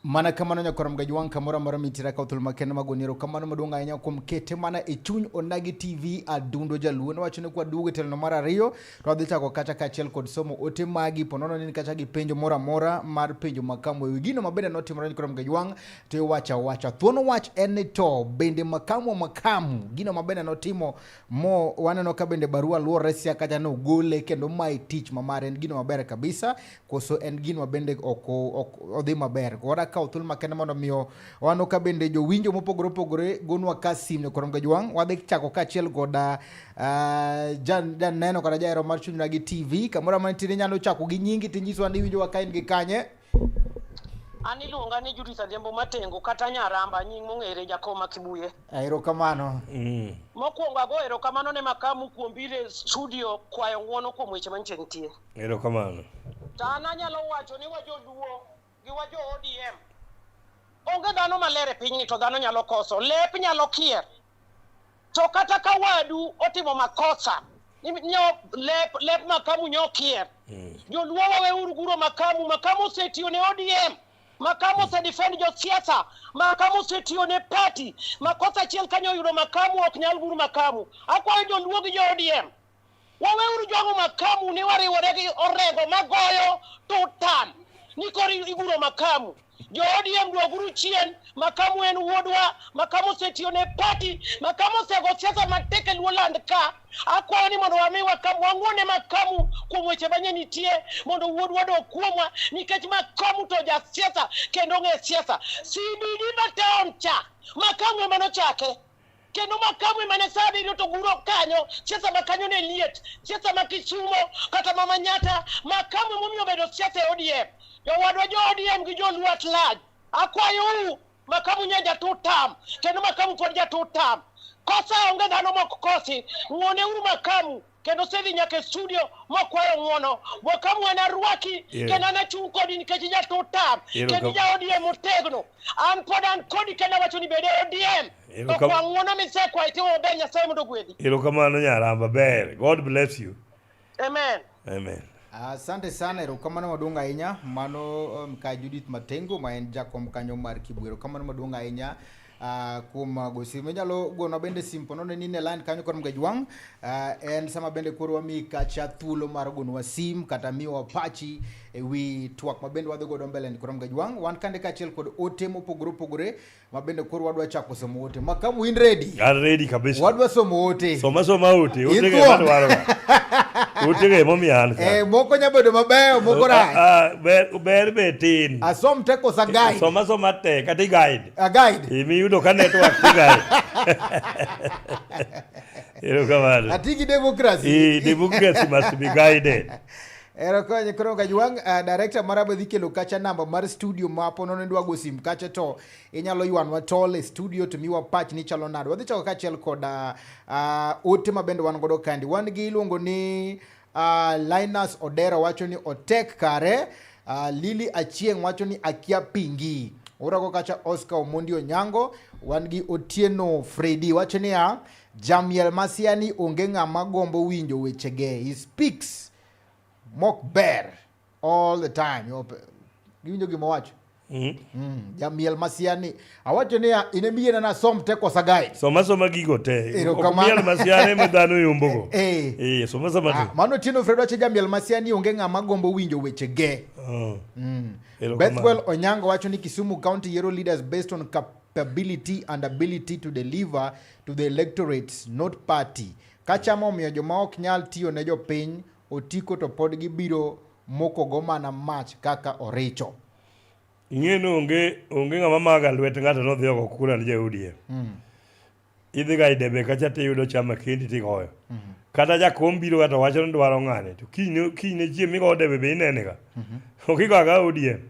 Mana kamano nyakwar Mgajwang' kamoro amora mintiere ka thuolo makende magoni erokamano maduong' ahinya kuom kete mana e chuny Onagi TV Adundo Jaluo. Nawacho ni kwaduogo e telno mar ariyo to wadhi chako kacha kaachiel kod somo ote magi ponono ni kacha gi penjo moro amora mar penjo makamu ewi gino mabende notimore nyakwar Mgajwang' to iwacho awacha. Thuon wach en ni to bende makamu makamu gino mabende notimo mo waneno ka bende barua luorre sia kacha nogole kendo mae tich ma mare en gino maber kabisa koso en gino bende ok odhi maber. Koro akawo thuolo makende mondo miyo waneno ka bende jowinjo mopogore opogore gonwa ka sim nyakwar Mgajwang'. Wadhi chako kaachiel koda janeno kata jahero mar Chuny Onagi TV kamoro amora nitiere inyalo chako gi nyingi tinyiswa ni iwinjowa ka in gi kanye. An iluonga ni Judith Adhiambo Matengo kata Nyaramba, nying mong'ere Jakoma Kibuye. Erokamano. Mokwongo ago erokamano ne Makamu kuom biro e studio kwayo ng'uono kuom weche manyiche nitie. Erokamano. To an anyalo wacho ni wajoluo gi wajo ODM onge dhano maler e pinyni to dhano nyalo koso, lep nyalo kier. To kata ka wadu otimo makosa, nyo lep, lep Makamu nyo kier. Joluo waweuru guro Makamu, Makamu osetiyo ne ODM. Makamu ose defend josiasa, Makamu osetiyo ne party. Makosa achiel kanyo oyudo Makamu ok nyal gur Makamu. Akwayo joluo gi jo ODM. Waweuru jwang'o Makamu ni wariwore gi Orengo magoyo tutam ni koro iguro Makamu. Jo ODM duoguru chien, Makamu en wuodwa, Makamu osetiyo ne party, Makamu osego siasa matek e Luoland ka. Akwayo ni mondo wami Makamu, wang'uone Makamu kuom weche manye nitie mondo wuodwa odog kuomwa nikech Makamu to jasiasa kendo ong'e siasa. CBD ma town cha, Makamu ema nochake. Kendo Makamu ema ne saa abiriyo to guro kanyo, siasa ma kanyo ne liet, siasa ma Kisumo kata ma Manyatta, Makamu emomiyo obedo siasa e ODM. Jowadwa jo ODM gi joluo at large, akwayou Makamu nye ja two term, kendo Makamu pod ja two term. Kosa onge dhano mok kosi, ng'uoneuru Makamu kendo osedhi nyaka e studio mokwayo ng'uono. Makamu an arwaki kendo an achung' kodi nikech ija two term, kendo ija ODM motegno. An pod an kodi kendo awacho ni bed e ODM. To kwa ng'uono misekwayo itimo maber, Nyasaye mondo ogwedhi. Erokamano Nyaramba, ber. God bless you. Amen. Amen. Asante sana, erokamano maduong' ahinya. Mano ka Judith Matengo ma en jakom kanyo mar Kibwe. Erokamano maduong' ahinya kuom go simu. Inyalo gonwa bende simu po nono ni in e line kanyo kod Mgajwang'. En sama bende koro wamiyi kacha thuolo mar gonwa sim kata miyowa pachi e wi twak ma bende wadhi godo mbele ni kod Mgajwang'. Wan kande kaachiel kod ote mopogore opogore ma bende koro wadwa chako somo ote. Makamu in ready? An ready kabisa. Wadwa somo ote. Soma soma ote. Ote ge madwaro. Ote ge momiyo an ka. Eh, moko nya bedo mabeyo, moko rach. Ah, ber ber be tin. Asom te kosa guide. Soma soma te kata i guide. A guide. Imiyudo ka network ti guide. Erokamano. Ati gi democracy. Eh, democracy must be guided. Erokonye koro Kajwang', director mara be dhi kelo kacha namba mar studio ma po nono idwa go sim kacha to inyalo ywanwa tol e studio to miwa pach ni chalo nade. Wadhi chako kaachiel kod ote ma bende wan godo kandi. Wan gi iluongo ni Linus Odero wacho ni otek kare. Lily Achieng' wacho ni akia pingi. Urago kacha Oscar Omondi Onyango. Wan gi Otieno Freddy wacho niya Jamiel Masiani onge ng'ama gombo winjo wechege. He speaks mok ber all the time. Giwinjo gima owacho? Jamiel Masiani. Awacho niya in emiyiena nasom te kosa guide. Soma soma gigo te. Erokamano. Ok miel Masiani ema dhano yombogo. Eh. Eh, soma soma te. Mano Otieno Fred wacho Jamiel Masiani onge ng'ama gombo winjo wechege. Oh. Erokamano. Bethwell Onyango wacho ni Kisumu County yiero leaders based on capability and ability to deliver to the electorates, not party. Ka chama omiyo joma ok nyal tiyo ne jopiny otiko to pod gibiro mokogo mana mach kaka oricho. Ing'e ni onge onge ng'ama maga lwet ng'ato nodhi ogo kura ne ja ODM. Idhi ga e debe kacha tiyudo chama kendi tigoyo. Kata jakom biro ga to wacho ni dwaro ng'ane to kinyne kinyne chieng' migoyo debe be inene ga. Ok igo aga ODM.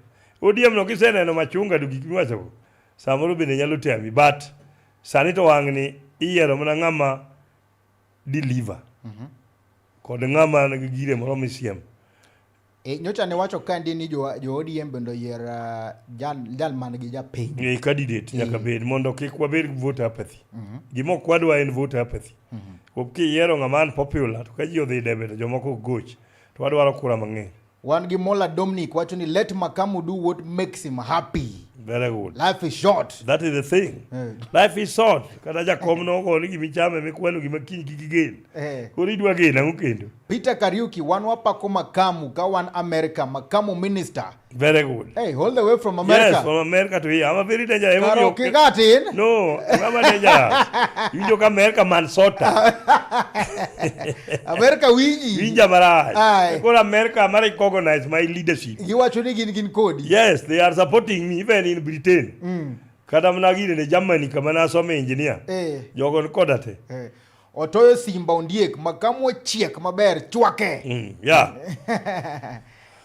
ODM no kiseneno machunga to gik miwacho go samoro bende nyalo tami but Sani to wang'ni iyiero mana ng'ama deliver. Kod ng'ama nigi gire moro misiem. E, nyocha ne wacho kandi ni jo ODM bende oyier jal man gi japiny. E candidate nyaka bed mondo kik wabed gi voter apathy. Gima ok wadwa en voter apathy. Kuom kiyiero ng'ama unpopular to ka ji odhi debe to jomoko ok goch to wadwaro kura mang'eny. Wan gi Mola Dominic wacho ni let Makamu do what makes him happy. Very good. Life is short. That is the thing. Life is short. Kata jakom nogo ni gima ichamo emikwano gima kiny kik igen. Koro idwa geno ang'o kendo? Peter Kariuki, wan wapako Makamu ka wan America, Makamu minister. Very good. Hey, all the way from America. Yes, from America to here. I'm a very dangerous. Karo kigatin. No, I'm a dangerous. Iwinjo ka America man sota. America winji. Winja marach. Koro America ma recognize my leadership. Giwacho ni gin kodi. Yes, they are supporting me even in Britain. Kata mana gine ne Germany kama nasome engineer. Jogo ni koda te. Otoyo simba ondiek, Makamu ochiek maber, chwake. Yeah.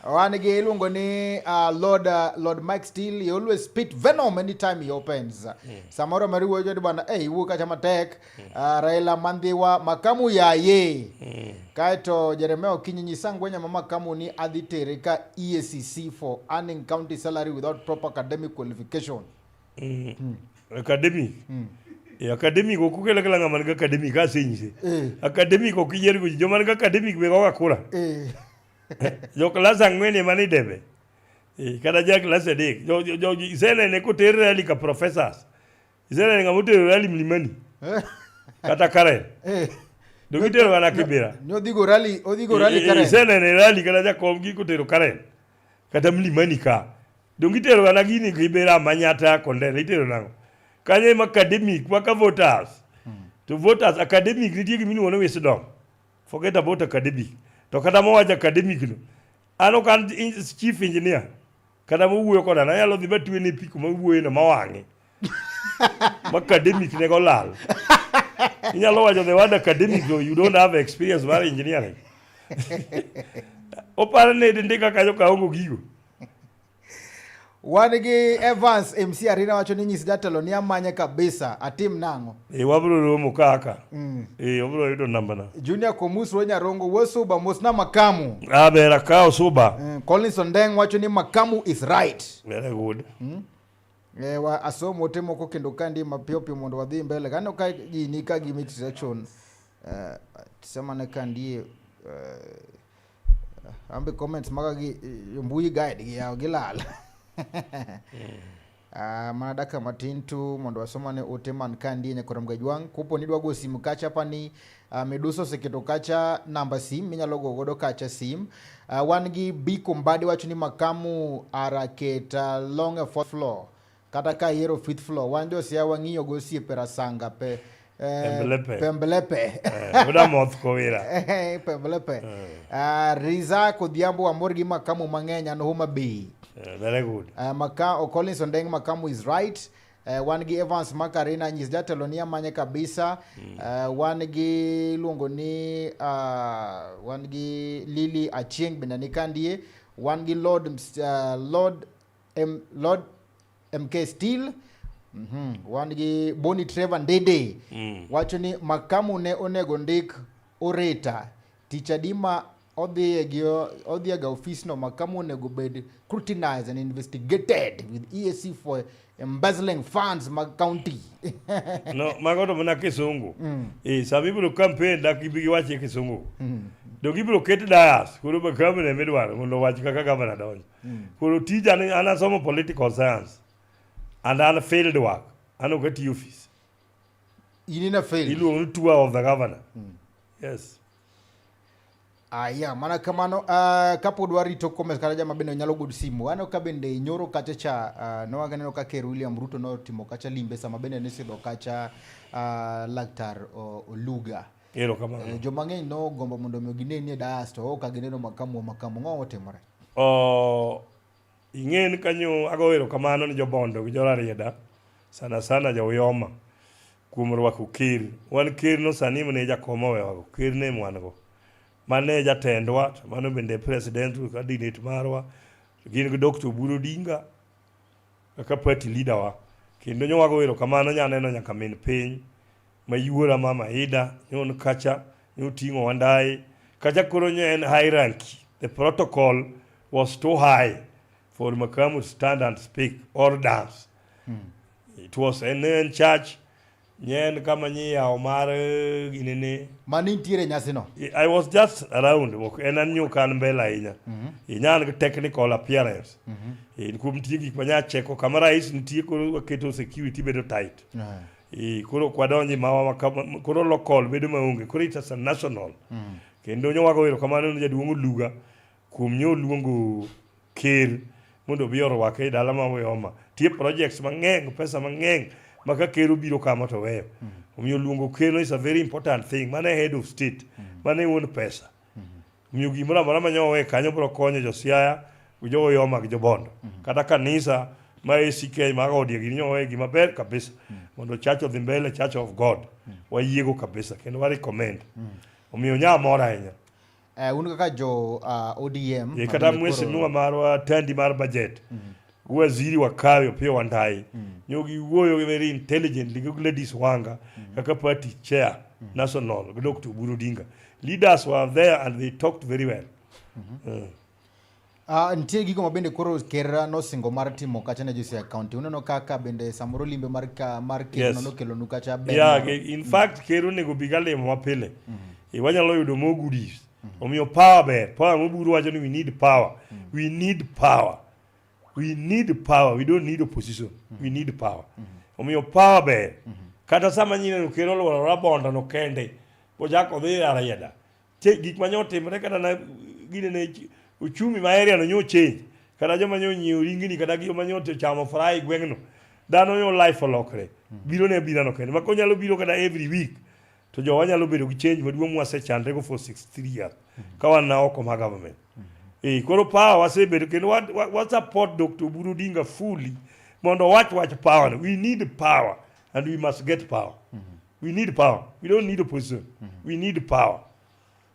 Wan gi iluongo ni Lord Mike Steele, he always spit venom anytime he opens. Samoro mari wuoyo ni bwana, hey, iwuok kacha matek. Raila Mandhiwa, Makamu yaye. Kaeto Jeremiah Okinyi nyisa ngwenya ma Makamu ni adhi tere ka EACC for earning county salary without proper academic qualification. Academic. Academic ok okel akela ng'ama nigi academic asenyise. Academic ok iyier go ji, joma nigi academic be goga kura. Jo klas 4 ema ni debe. Kata ja klas 3. Jo isenene koter rally ka professors. Isenene ng'ama otero rally Mlimani. Kata Karen. Dong itero mana Kibera. Ni odhigo rally, odhigo rally Karen. Isenene rally kata jakom gi kotero Karen. Kata Mlimani ka. Dong itero mana gini Kibera, Manyata, Kondele, itero nang'o? Kanyo ema academic, maka voters. To voters, academic nitie gima iluongo ni wisdom. Forget about academic. To kata mowacho academic no, an ok an chief engineer. Kata mowuoyo koda, nanyalo dhi matwene pi kuma owuoye no mawang'e. Ma academic ne go lal. Inyalo wacho the word academic though you don't have experience mar engineering. Oparo ni ndika kanyo kaongo gigo. Wan gi Evans MC Arina wacho ni nyis jatelo ni amanye kabisa, atim nang'o? Wabiro romo kaka. Wabiro yudo namba na. Junior Komus Wuo Nyarongo, Wuo Suba, mosna Makamu. Aber akawo Suba. Collins Ondeng wacho ni Makamu is right. Very good. Wa asomo ote moko kendo kandi mapiyo piyo mondo wadhi mbele. Kano ka ji ni ka gi mid section. Sema ne kandie ambe comments maga gi mbui guide gi yawo gilal. Mana dakika matin tu mondo wasomane ote man kandie nyakorom Gajwang'. Kopo ni idwa go simu kacha pani Medusa oseketo kacha namba sim minyalo go godo kacha sim. Wan gi Biko Mbadi wacho ni Makamu araketa long a fourth floor kata ka yiero fifth floor. Wan jo Siaya wang'iyo go osiepe Rasanga pe Pembelepe. Pembelepe. Oda moth kowira. Pembelepe. Riza Kodhiambo wamor gi Makamu mang'eny an Homa Bay. Very good. Collins Ondeng Makamu is right. Wan gi Evans Makarina nyis jatelo ni amanye kabisa. Wan gi luongo ni wan gi Lily Achieng bende ni kandie. Wan gi Lord MK Steel. Wan gi Boni Trevor Ndede. Wacho ni Makamu ne onego ndik oreta. Tich adi ma odhiye ga ofis no Makamu onego bed scrutinized and investigated with EAC for embezzling funds mag county. No, mago to mana kisungu. Sama ibiro campaign dak gibi giwach e kisungu. Dong ibiro ket dais, koro Makamu ne midwaro mondo owach kaka gavana donjo. Koro tija ni an asomo political science and an field work. An ok atiyo office. In in a field. Iluongo ni tour of the governor. Yes. Aya, mana kamano, kapod warito comments kata jama bende nyalo god simu. Aneno ka bende nyoro kacha cha, nowaganeno ka Ker William Ruto notimo kacha limbe sama bende nisidho kacha Laktar Oluga. Erokamano. Joma ng'eny nogombo mondo mi gineni e dais to ok gineno Makamu Makamu. Ang'o motimore? Ing'e ni kanyo ago erokamano ni jobondo gi jorarieda sana sana jo Uyoma kuom rwako ker. Wan ker no sani mane jakom owewago, ker ne wan go. Mane jatendwa, to mano bende president candidate marwa. Gin gi Dr. Oburu Odinga kaka party leader wa. Kendo nyo wago erokamano nya neno nyaka min piny ma yuora mama Ida nyon kacha nyoting'o Wandayi kacha koro nyo en hierarchy. The protocol was too high for Makamu to stand and speak or dance. It was en en church nyen kama nyiyawo mar ginene. Mani nitiere nyasino? I was just around, ok en an nyo kan mbele ahinya. Inya gi technical appearance. Kuom nitie gik manya cheko kama rais nitie koro waketo security bedo tight. Koro ok wadonji ma koro local bedo maonge koro it's a national. Kendo nyo wago erokamano ne jaduong' Oluga kuom nyo luongo ker mondo obi orwake e dala ma Uyoma. Tie projects mang'eny, pesa mang'eny ma ka ker obiro kama to weyo. Omiyo luongo ker no is a very important thing. Mano e head of state. Mano e wuon pesa. Omiyo gimoro amora ma nyo owe kanyo biro konyo jo Siaya, jo Uyoma gi jo Bondo. Kata kanisa ma ACK mag odie gini nyo owe gima ber kabisa. Mondo church odhi mbele, Church of God. Wayiego kabisa kendo wa recommend. Omiyo nya mor ahinya. Un kaka jo ODM E kata mheshimiwa marwa Tandi mar budget waziri wakawe Opiyo Wandayi nyo giwuoyo very intelligently gi Gladys Wanga kaka party chair national gi Dr. Oburu Odinga. Leaders were there and they talked very well. Nitie gigo ma bende koro ker nosingo mar timo kacha ne jo Siaya County. Uneno kaka bende samoro limbe mar ka, mar ker no nokelonu kacha ber. Yeah, in fact ker onego bi galimo mapile. Wanyalo yudo more goodies. Omiyo power ber. Power moburu wacho ni we need power. We need power. We need power. We don't need opposition. We need power. Omiyo power ber. Kata sama nyineno ker oluoro Rabondo no kende, bochako odhi Rarieda. Che gik ma nyotimre kata na gine ne uchumi ma area no nyo change. Kata joma nyo nyiewo ringni kata joma nyo chamo fry gweng'no. Dhano nyo life olokre. Biro ne bira no kende. Ma konyalo biro kata every week. To jowa nyalo bedo gi change maduong' mwasechandre go for 63 years. Ka wan na oko ma government. Koro power wasebedo kendo wa support Dr. Oburu Odinga fully mondo owach wach power no. We need power and we must get power. We need power. We don't need opposition. We need power.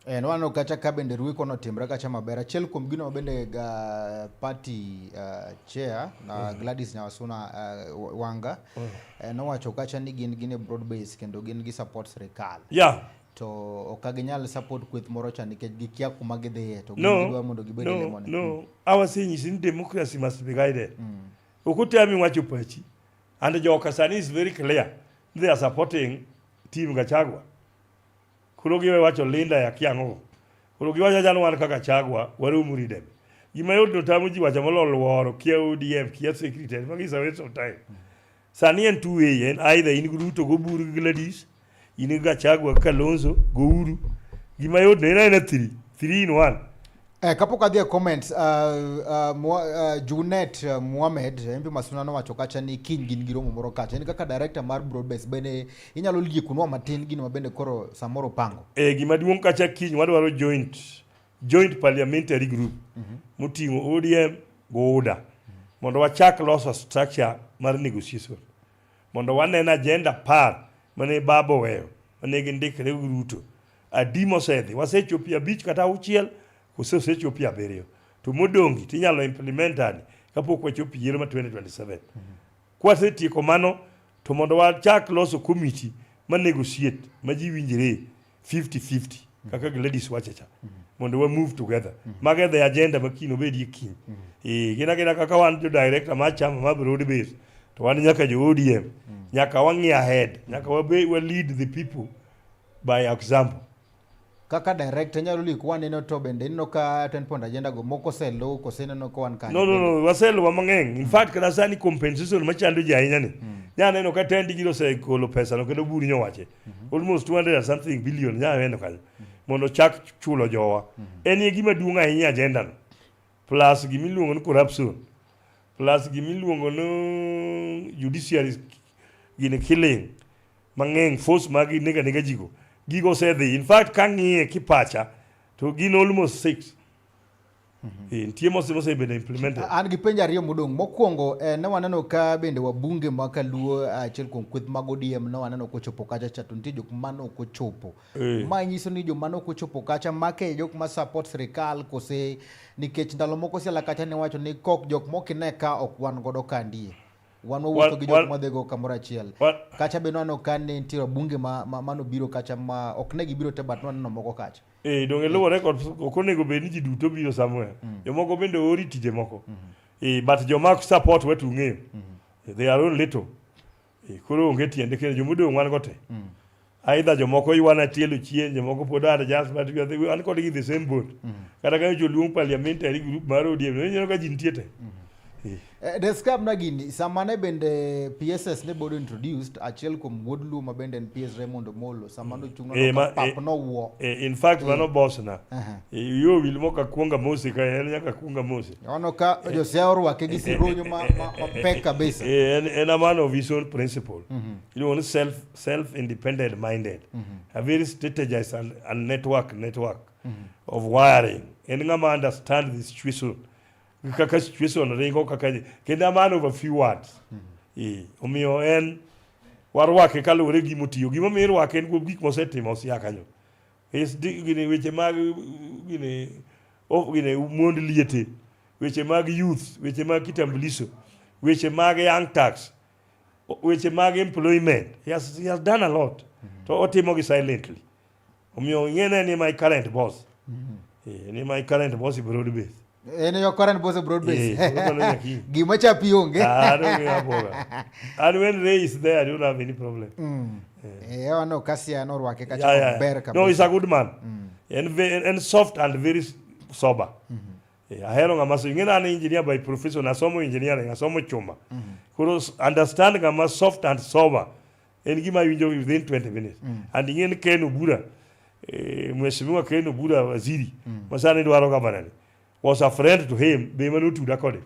Nwaneno kacha ka bende rweko notimre kacha maber. Achiel kuom gino ma bende ga party chair na Gladys Nyawasuna Wanga nowacho kacha ni gin e broad base kendo gin gi support sirikal. To ok ginyal support kweth moro cha nikech gikia kuma gidhiye to gin gidwa mondo gibed e lemone. No. Awasenyisi ni democracy must be guided. Ok otami wacho pachi. And joka sani is very clear. They are supporting team Gachagua. Koro giwe wacho Linda ya kiang'o. Koro giwacho acha ni wan kaka Gachagua warom ridem. Gima yot no tamo ji wacho molo luoro kia ODM kia secretary magi is a waste of time. Sani en two way en either in gi Ruto go Oburu gi Gladys, in gi Gachagua gi Kalonzo go Uhuru. Gima yot no en aena 3 in 1. Kapok adhi e comments, Junet Mohamed, MP Masuna nowacho kacha ni kiny gin gi romo moro kacha. In kaka director mar Broadbase bende inyalo liekonwa matin gino ma bende koro samoro pango? Gima duong' kacha kiny wadwaro joint parliamentary group moting'o ODM go UDA mondo wachak loso structure mar negotiation mondo wanen agenda 10 mane baba oweyo mane gindikre gi Ruto. Adi mosedhi, wasechopo 5 kata 6 kose osechopo 7 to modong'i tinyalo implement adi kapok wachopo yiero ma 2027. Kwasetieko mano to mondo wachak loso committee ma negotiate ma ji winjre 50-50 kaka Gladys wacho cha mondo wa move together. Mago e the agenda ma kiny obedie kiny. Gin agina kaka wan jo director mar chama mar broad base to wan nyaka jo ODM nyaka wang'i ahead nyaka wa lead the people by example. Kaka director inyalo liko waneno to bende ineno ka 10 point agenda go moko oselu kose ineno ka wan kanye? No, no, no, waseluwo mang'eny. In fact, kata sani compensation machando ji ahinya ni. Nya neno ka tendi giro osegolo pesa no kendo Oburu nyowache. Almost 200 and something billion nya neno kanyo. Mondo chak chulo jowa. En e gima duong' ahinya agenda no. Plus gimiluongo ni corruption. Plus gimiluongo ni judiciary gini killing. Mang'eny force mag nega nega jigo. Gigo osedhi. In fact, kang'iye kipacha to gin almost 6. Nitie mosebedo implemented. An gi penjo ariyo modong'. Mokwongo, ne waneno ka bende wabunge ma kaluo achiel kuom kweth mag ODM ne waneno kochopo kacha cha to nitie jok mane ok ochopo. Ma nyiso ni joma ne ok ochopo kacha make jok ma support sirikal kose nikech ndalo moko Siala kacha ne wacho ni kok jok mok ine ka ok wan godo ka ndie. Wan wawuotho gi jok mwadhigo kamoro achiel. Kacha be nwaneno ka ne nitie wabunge ma, ma, manobiro kacha ma ok ne gibiro te but nwaneno moko kacha. Eh, donge luwore kod ok onego bed ni ji duto biro somewhere. Jomoko bende oori tije moko. Eh, but joma support wetu ung'eyo. They are only little. Eh, koro onge tiende kendo jomodong' wan go te. Aidha jomoko ywana tielo chien, jomoko pod adjust but we are wan kodgi in the same boat. Kata ka nyocha oluong parliamentary group mar ODM, ineno ka ji nitie te. Eh. Eh, describe na gini sama ne bende PSS ne bodo introduced achiel kuom wuod Luo ma bende en PS Raymond Omolo sama nochung' Eh, no ma- pap eh, nowuo. In fact mano boss na. Aha. Yo wil moka kuonga mosi ka en nyaka kuonga mosi. Ono ka Josiah orwake gi sironyo ma, ma, mapek kabisa. En a man of his own principle. Iluongo ni self independent minded. A very strategized and network of wiring. En ng'ama understand the situation. Kaka situation ringo kaka kendo a man of a few words. Omiyo en warwake kaluwore gi gima otiyo. Gimomiyo irwake en kuom gik mosetimo Siaya kanyo. Is gini weche mag gini oh, gini mond liete, weche mag youth, weche mag kitambulisho, weche mag young tax, weche mag employment. He has done a lot. To otimo gi silently. Omiyo ing'e ni my current boss. Ni my current boss e broad base. En yo current boss e broad base. Eh, koro mano nyaka ing'e. Gima chapi onge. Ah, I don't have problem. And when Ray is there, I don't have any problem. Eh, ono ka Siaya norwake kacha maber kabisa. No, he's a good man. And, and soft and very sober. Ahero ng'ama so ing'e ni an engineer by profession, asomo engineering, asomo chuma. Koro understand ng'ama soft and sober en gima awinjo within 20 minutes. And ing'e ni Ken Obura, Mheshimiwa Ken Obura Waziri, ma sani dwaro governor ni, was a friend to him, be ema notuda kode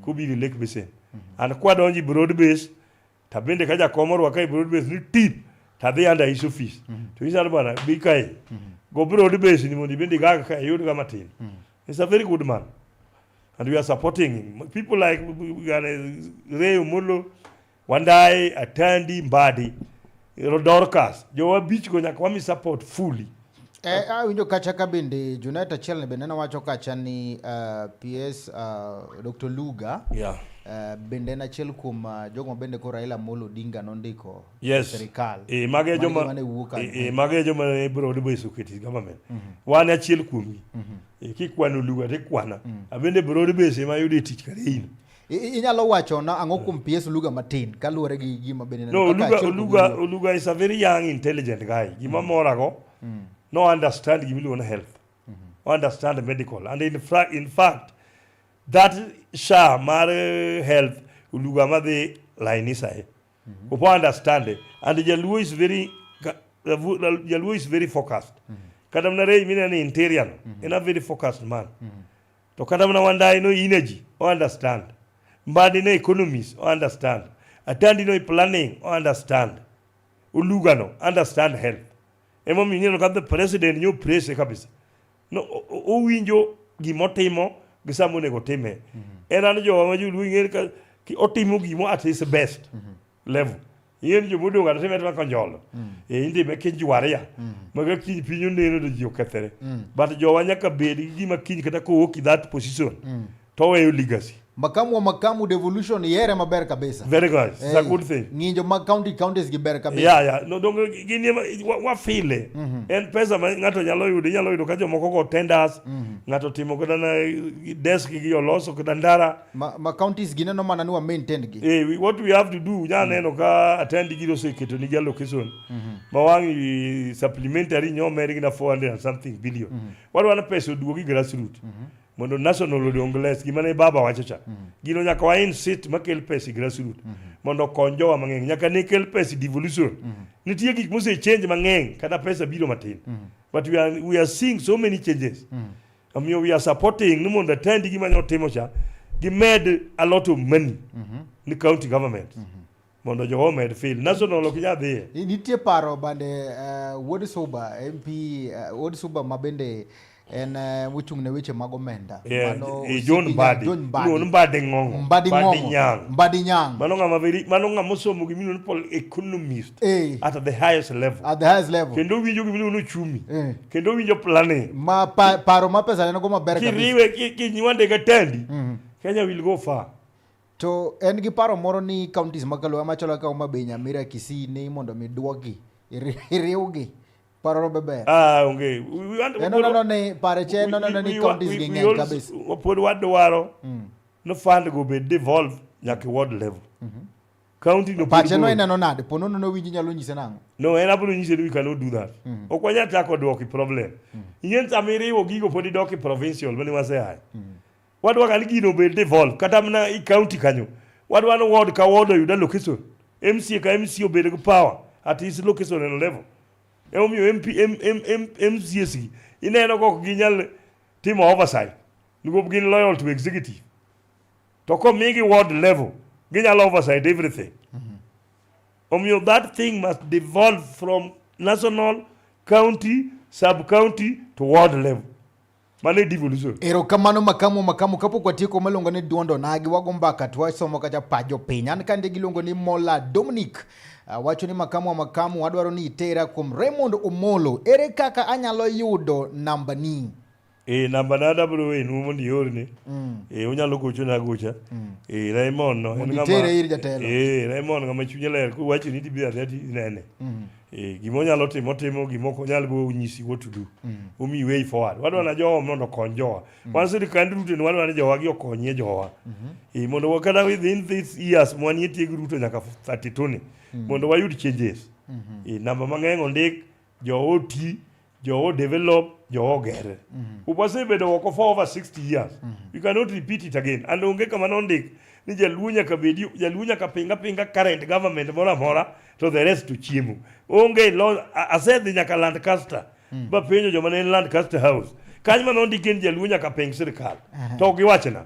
kobiro e Lake Basin. And kwadonjo e broad base, to bende ka jakom orwaka e broad base ni tip, to adhi under his office. To nyisa ni bwana, bi kae. Go broad base ni mondo ibende igag ka iyud ga matin. He's a very good man. And we are supporting him. People like Ray Omolo, Wandayi, Atandi, Mbadi, Dorcas, jowa abich go nyaka wami support fully. Awinjo kacha ka bende Junet achiel ne bende nowacho kacha ni PS Dr. Luga bende en achiel kuom jogo ma bende koro Raila Amolo Odinga nondiko sirikal. Mage Mano joma gima ne wuok kanyo. Mage joma ne broad base oketi government. Wan achiel kuomgi. Kikwano Luga tikwana. Abende broad base ema ayudo e tich kare. Inyalo wacho na ang'o kuom PS Oluga matin kaluwore gi gima bende No, kaka Oluga, achiel kuom Oluga, joluo. Oluga is a very young, intelligent guy. Gima morago, no understand gima iluongo ni health. Understand medical. And in fact, that SHA mar health, Oluga madhi laini sahi. Opo understand it. And Jaluo is very focused. Kata mana Ray mineno ni interior no, en a very focused man. To kata mana Wandayi no energy, o understand. Mbadi no economist, o understand. Atandi no planning, o understand. Oluga no understand health. Emomiyo ineno ka the president nyo praise kabisa. No, owinjo gimotimo gi sama onego otime. En an jowa ma joluo ing'e ka otimo gimo at his best level. Ing'e ni jomodong' kata time atima konjolo. Indime kinjwaria. Ma ka kiny piny oneno to ji okethore. But jowa nyaka bed gi gima kiny kata kowuok i that position to oweyo legacy. Makamu wa makamu devolution ihere maber kabisa. Very good. It's a good thing. Ng'injo mag county counties gi ber kabisa. Yeah. No, donge gin ema wafile. En pesa ma ng'ato nyalo yudo, inyalo yudo ka jomoko go tenders, ng'ato timo kata na desk gi oloso kata ndara. Ma counties gi neno mana ni wa maintain gi. What we have to do, nya neno ka attend giro oseketo ni allocation. Ma wang' supplementary nyo med gi na 400 and something billion. Wadwa ni pesa oduogi grassroots. Mondo national odong less, gima ne baba wacho cha. Gino nyaka wa insist makel pesa e grassroots. Mondo okony jowa mang'eny. Nyaka ne kel pesa e devolution. Nitie gik mose change mang'eny kata pesa biro matin. But we are seeing so many changes. Omiyo we are supporting ni mondo attend gima nyo timo cha gimed a lot of money ni county government. Mondo jowa omed feel. National ok nyal dhiye. Nitie paro bande Wuod Suba MP Wuod Suba ma bende en mochung' ne weche mag omenda. Mano John Osipi Mbadi. John Mbadi. Iluongo ni Mbadi Ng'ong'o. Mbadi Ng'ong'o. Nyang'. Mbadi Nyang'. Mano ng'ama osomo gima iluongo ni economist at the highest level. At the highest level. Kendo owinjo gima iluongo ni uchumi. Kendo owinjo planning. Ma paro ma pesa en go maber kabisa. Kiriwe kinywande ga Atandi, Kenya will go far. To en gi paro moro ni counties ma kaluo machalo kaka Homa Bay, Nyamira, Kisii ni mondo mi duogi iriwgi. Paro no be ber. Ah, onge. En oneno ni pare che en oneno ni counties gi ng'eny kabisa. Pod wadwaro no fund go bed devolve nyaka e ward level. County no pod Pache no bor. ineno nade? Po nono nowinji nyalo nyise nang'o? No, en abiro nyise ni we cannot do that. Ok wanyal chako dwoko i problem. Ing'e sama iriwo gigo pod idok i provincial mane waseaye. Wadwa ga ni gino obed devolve kata mana i county kanyo. Wadwa ni ward ka ward oyud allocation. MCA ka MCA obed gi power at his location and level. Emomiyo MP, M, M, M, MCAs gi ineno ka ok ginyal timo oversight nikop gin loyal to executive. To komigi ward level, ginyalo oversight everything. Omiyo that thing must devolve from national, county, sub-county to ward level. Mano e devolution. Erokamano makamu makamu kapok watieko maluongo ni duond onagi wago mbaka to wasomo kacha pach jopiny. An kande giluongo ni Mola Dominic. Wacho ni makamu wa makamu adwaro ni itera kuom Raymond Omolo. Ere kaka anyalo yudo nambani? Eh, namba na abiro wenu mondo iorne. Eh, unyalo gochona agocha. Eh, Raymond no. en Mondo ng'ama- itere ir jatelo. Eh, Raymond ng'ama chunye ler. Kiwacho ni tibiro adhiya tinene. Eh, gima onyalo timo otimo, gima ok onyal bo onyisi what to do. Omiyi way forward. Wadwa na jowa mondo okony jowa. Wan sirikand Ruto ni wadwa ni jowa gi okonyie jowa. Eh, mondo wa- kata within these years mwanie tieg Ruto nyaka 32 ni. Mondo wayud changes. Eh, namba mang'eny ondik, jowa oti, jowa develop, jowa ogere. Wasebedo oko for over 60 years. We cannot repeat it again. And onge kama nondik ni jaluo nyaka bedi, jaluo nyaka pinga pinga current government moro amora to the rest to chiemo. Onge lo, asedhi nyaka Lancaster. Ba penjo joma ne en Lancaster House. Kanyo ma nondik ni jaluo nyaka ping sirkal. To ok giwachna.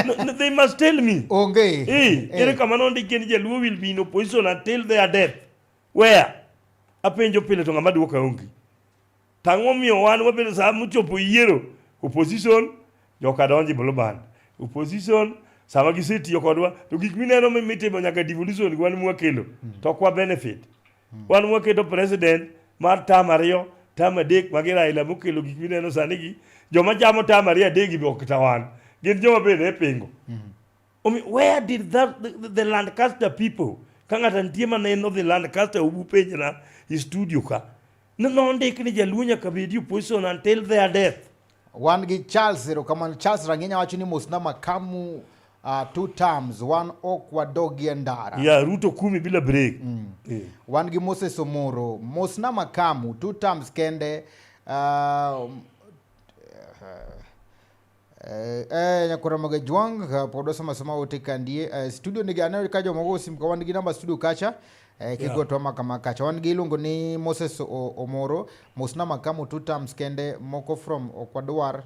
No, no, they must tell me. Onge. Eh, ere kama nondik ni jaluo will be in opposition until their death. Where? Apenjo pile to ng'ama duoka onge. To ang'o momiyo wan wabedo sa mochopo yiero opposition joka donji blue band. Opposition sama gisetiyo kodwa to gik mineno mitimo nyaka devolution gi wan mwakelo to ok wa benefit. Wan mwaketo president mar term ariyo, term adek magi Raila mokelo gik mineno sani gi joma chamo term ariyo adek gi be ok kata wan. Gin joma be ne pingo. Omi, where did that, the Lancaster people, ka ng'ato nitie maneno the Lancaster ubu penjna i studio ka, nondik ni jaluo nyaka bedi opposition until their death. Wan gi Charles erokamano. Charles Rang'inya wacho ni mosna makamu two terms, wan ok wadogie ndara. Ya Ruto kumi bila break. Eh. Wan gi Moses Omoro, mosna makamu two terms kende. Nyakora maga Jwang pod wasoma soma ote kandie studio nigi aneno ka jomoko osim ka wan gi namba studio kacha kigo to maka makacha wan gi iluongo ni Moses Omoro mosna makamu two terms kende moko from Okwadwar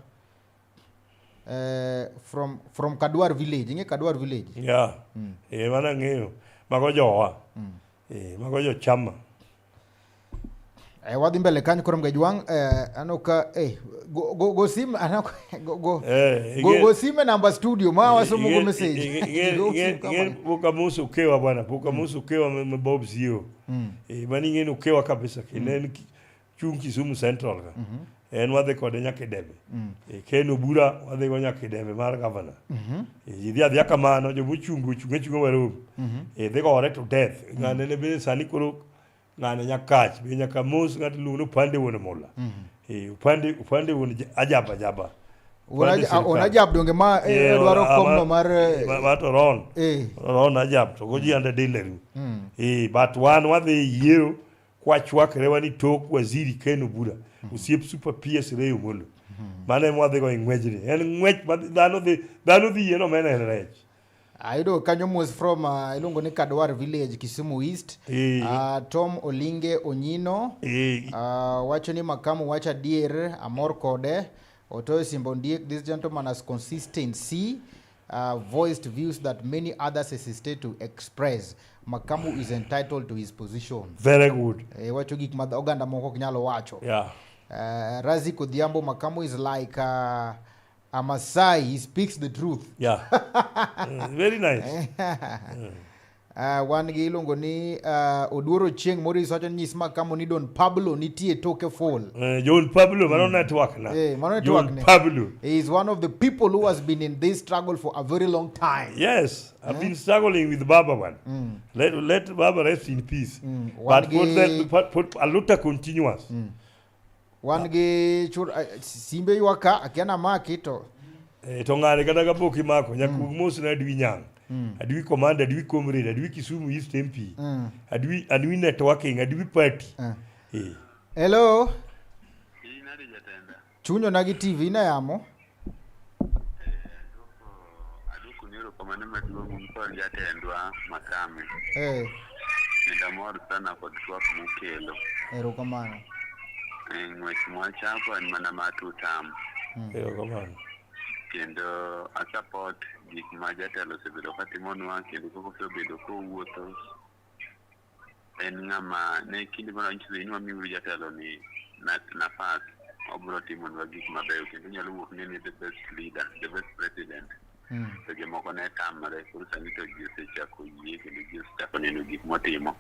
from Kadwar village ing'e Kadwar village. Yeah. Mano ang'eyo. Mago jowa. Mago jo chama. Wadhi mbele kanyo koro Mgajwang' aneno ka go sim aneno go go go, go sim e namba studio ma wasomo go message. Go sim kama. Pok amoso Ukewa bwana, pok amoso Ukewa ma Bob CEO. Mano ing'e ni Ukewa kabisa kendo en chung' Kisumu Central ka. En wadhi kode nyaka e debe. Ken Obura wadhi go nyaka e debe mar governor. Ji dhi adhiya kamano, jomochungo ochung' achunga warom. Dhi gore to death. Ng'ane ne bende sani koro ng'ane nyakach be nyaka mos ng'ato iluongo ni Opande wuon Mula. Opande wuon Ajab Ajaba. Wuon Ajab donge ma dwaro komno mar ma to Ron. Ron Ajab to goji ande dileru. But wan wadhi yiero kwachwakre wan tok waziri Ken Obura. Osiep Super PS Ray Omolo. Mano ema wadhi go e ng'wejni. En ng'wech ma dhano dhi yie nomena en rech. Ayudo kanyo mos from iluongo ni Kadwar Village, Kisumu East. Tom Olinge Onyino. Wacho ni makamu wacho adier, amor kode. Otoyo Simba Ondiek, this gentleman has consistency, voiced views that many others hesitate to express. Makamu is entitled to his position. Very good. Wacho gik ma oganda moko ok nyal wacho. Razik Odhiambo, Makamu is like a Masai, he speaks the truth. Yeah. Very nice. Wan gi iluongo ni Oduoro Chieng' Morris wacho ni nyis Makamo ni Don Pablo nitie toke full. John Pablo mano network na. Mano network John ne. Pablo. He is one of the people who has been in this struggle for a very long time. Yes, I've been struggling with Baba one. Let Baba rest in peace. Wan But put gi that put Aluta continuous. Wan gi chur simbe ywak ka akia na maki to To ng'ani kata kapok imako nyaka mm. mos na adwi nyang adwi command adwi comrade adwi Kisumu East MP adwi networking adwi party. Hello. Chunyo na gi TV na yamo. Aduoko ni erokamano maduong' un kod jatendwa Makame. Kendo amor sana kod twak mukelo. Erokamano. Ng'wech mwachako en mana mar two term. Erokamano. Kendo a support gik ma jatelo osebedo katimonwa kendo kaka osebedo kowuotho. En ng'ama ne kinde moro nyiso ni wamiuru jatelo ni nafas obiro timonwa gik mabeyo kendo nyalo wuok ni en the best leader, the best president. To jomoko ne tamre, koro sani to ji osechako yie kendo ji osechako neno gik motimo.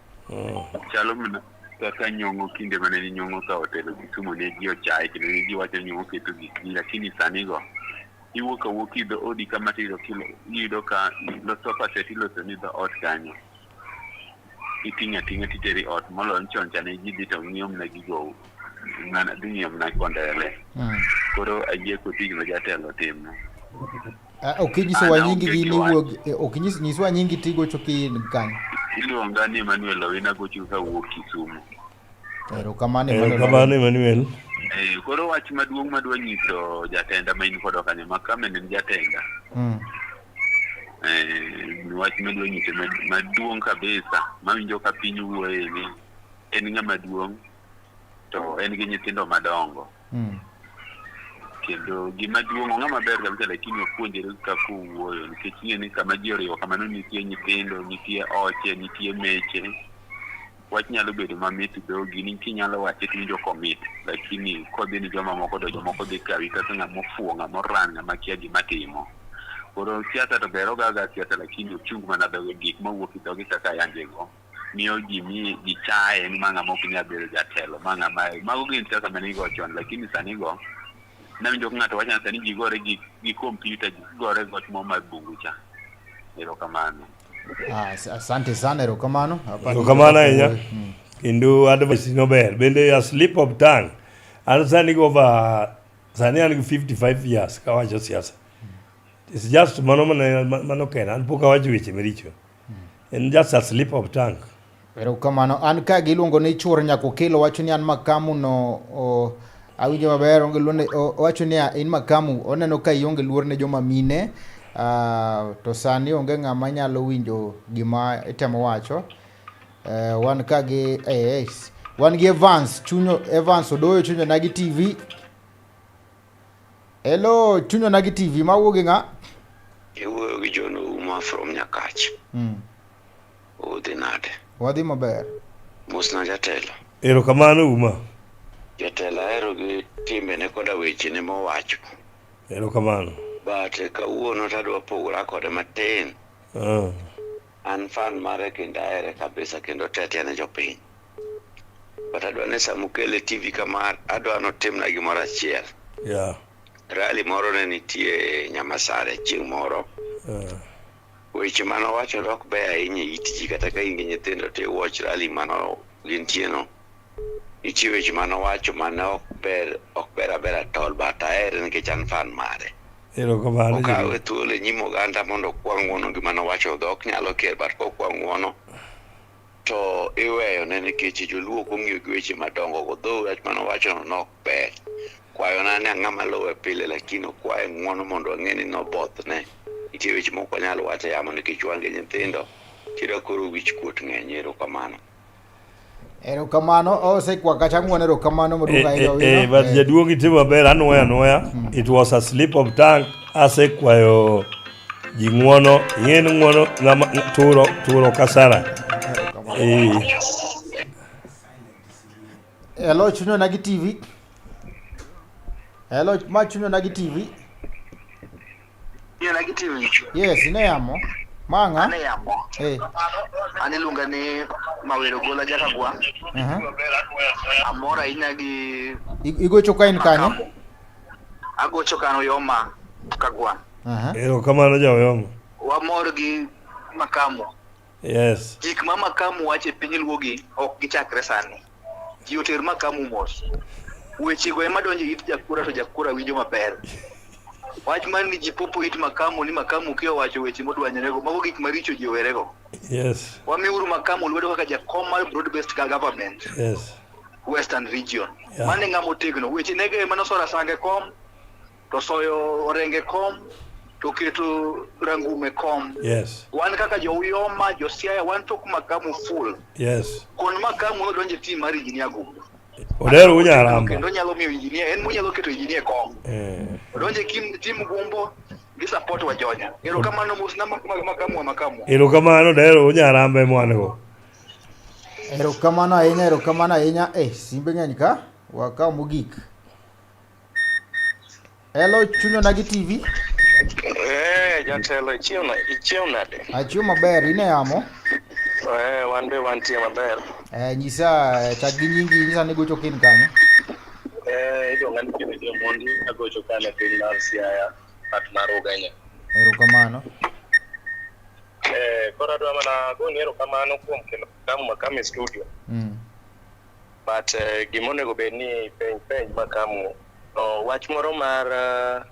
Chalo mana kaka Nyong'o kinde mane ni Nyong'o ka otelo Kisumu ne ji ochaye kendo ne ji wacho ni Nyong'o keto gik ji, lakini sani go iwuok awuok e dho odi kama tiyudo iyudo ka sofa set iloso ni dho ot kanyo. Iting'o ating'a titeri ot moloyo ni chon cha ne ji dhi to ng'iyo mana gigo mana dhi ng'iyo mana kondele. Koro ayie kod tich ma jatelo timo. Ok inyisowa An nyingi aonge gi gi ni wach. wuog ok inyis nyiswa nyingi tigocho ki in kanyo. Iluonga ni Emmanuel Owino agocho kawuok Kisumu. Erokamano Emmanuel. Erokamano Emmanuel. Koro wach maduong' madwa nyiso jatenda ma in kodo kanyo Makame ne en jatenda. Wach madwa nyiso maduong' kabisa mawinjo ka piny wuoye ni en ng'ama duong' to en gi nyithindo madongo. Kendo gima duong' ong'ama ber kabisa lakini opuonjre kaka owuoyo nikech ing'e ni kama ji oriwo kamano nitie nyithindo, nitie oche, nitie meche. Wach nyalo bedo mamit dhogi ni kinyalo wache tiwinjo komit lakini kodhi ni joma moko to jomoko dhi kawi kaka ng'ama ofuwo, ng'ama orang', ng'ama kia gima timo. Koro siasa to ber ogaga siasa lakini ochung mana dhoge gik mawuok e dhoge kaka yanjego miyo ji mi ji chaye ni ma ng'ama ok nyal bedo jatelo ma ng'ama mago gin siasa mane igo chon lakini sani go nawinjo ka ng'ato wacho ni sani ji gore gi kompyuta ji gore goch moro mar bungu cha. Erokamano. Asante sana, erokamano. Erokamano ahinya. Kendo advice no ber. Bende a slip of tongue. An sani go over sani an gi 55 years kawacho siasa. It's just mano mano kenda. An pok awacho weche maricho. En just a slip of tongue. Erokamano. An ka giluongo ni chuor Nyakokelo wacho ni an Makamu no awinjo maber onge luor ne owacho ni in Makamu oneno ka ionge luor ne joma mine to sani onge ng'ama nyalo winjo gima itemo wacho. Wan ka gi wan gi Evans chunyo Evans Odoyo chunyo nagi TV. Hello chunyo nagi TV mawuok gi ng'a? Iwuoyo gi John Ouma from Nyakach. Udhi nade? Wadhi maber. Mosna jatelo. Erokamano Uma. Jatelo ahero gi timbene koda wechene mowacho. Erokamano. But kawuono tadwa pogora kode matin. An fan mare kendo ahere kabisa kendo tetea ne jopiny. But adwa ni sama ukele TV kama adwa notimna gimoro achiel. Rally moro ne nitie Nyamasare chieng' moro. Weche manowacho ok beyo ahinya e it ji kata ka in gi nyithindo to iwatch rally mano gintie no. Nitie weche manowacho mane ok ber ok ber aber at all but ahere nikech an fan mare. Erokamano. Okawe thuolo e nyim oganda mondo okwa ng'uono gima nowacho dhok nyalo kier but kokwa ng'uono to iweyo ne nikech joluo ok ong'iyo gi weche madongo go dho wach manowacho no nok ber. Kwayona ni ang'ama luwe pile lakini okwaye ng'uono mondo ang'e ni nobothne. Nitie weche moko wanyal wacho e yamo nikech wan gi nyithindo tiyudo koro wich kuot ng'eny erokamano. Erokamano, osekwa kacha ng'uono erokamano maduong' ahinya Owino. But jaduong' itimo maber anwoyo anwoya. It was a slip of tongue. Asekwayo ji ng'uono. Ing'e ni ng'uono ng'ama turo kasara. Hello Chunyo Nagi TV. Hello ma Chunyo Nagi TV. Chunyo Nagi TV. Yes, ine yamo. Ma ng'a? An e yamo. Eh. An iluonga ni Mawero Gola Jakagwa. Aha. Amor ahinya gi Igocho ka in kanyo? Agocho kano Yoma Kagwa. Aha. Erokamano jaoyoma. Wamor gi Makamu. Yes. Gik ma Makamu wacho e piny Luo gi ok gichakre sani. Ji oter Makamu mos. Wechego ema donjo e it jakura to jakura winjo maber. Wach mar ni ji popo it Makamu ni Makamu kia owacho weche modwanyorego, mago gik maricho ji owerego. Yes. Wamiuru Makamu lwedo kaka jakom mar broad based government. Yes. Western Region. Yeah. Mano e ng'ama otegno. Weche nege ema nosoro Asanga e kom, to soyo Orengo e kom, to keto Rangum e kom. Yes. Wan kaka jo Uyoma, jo Siaya, wan tok Makamu full. Yes. Kon Makamu nodonjo e team mar Engineer Gumbo. Odero unyaramba. Kendo nyalo miyo engineer, en monyalo keto engineer e kom. Eh. Odonjo e team Gumbo, gi support Wajonya. Erokamano mosna Makamu wa Makamu. Erokamano Odero unyaramba ema wan go. Erokamano ahinya, erokamano ahinya. Eh, simbe ng'eny ka. Wakaw mogik. Hello, Chuny Onagi TV. Eh, jatelo ichiew na ichiew nade? Achiew maber, in e yamo. Eh, wan be wantie maber. Eh, nyisa eh, chak gi nyingi, nyisa ni gocho kin kanyo. Eh, iluonga ni Kennedy Omondi, agocho kan e piny mar Siaya, pat mar Ugenya. Erokamano. Eh, koro adwa mana goni erokamano kuom kelo Makamu Makamu e studio. But eh, gima onego bed ni penj penj Makamu no, wach moro mar eh,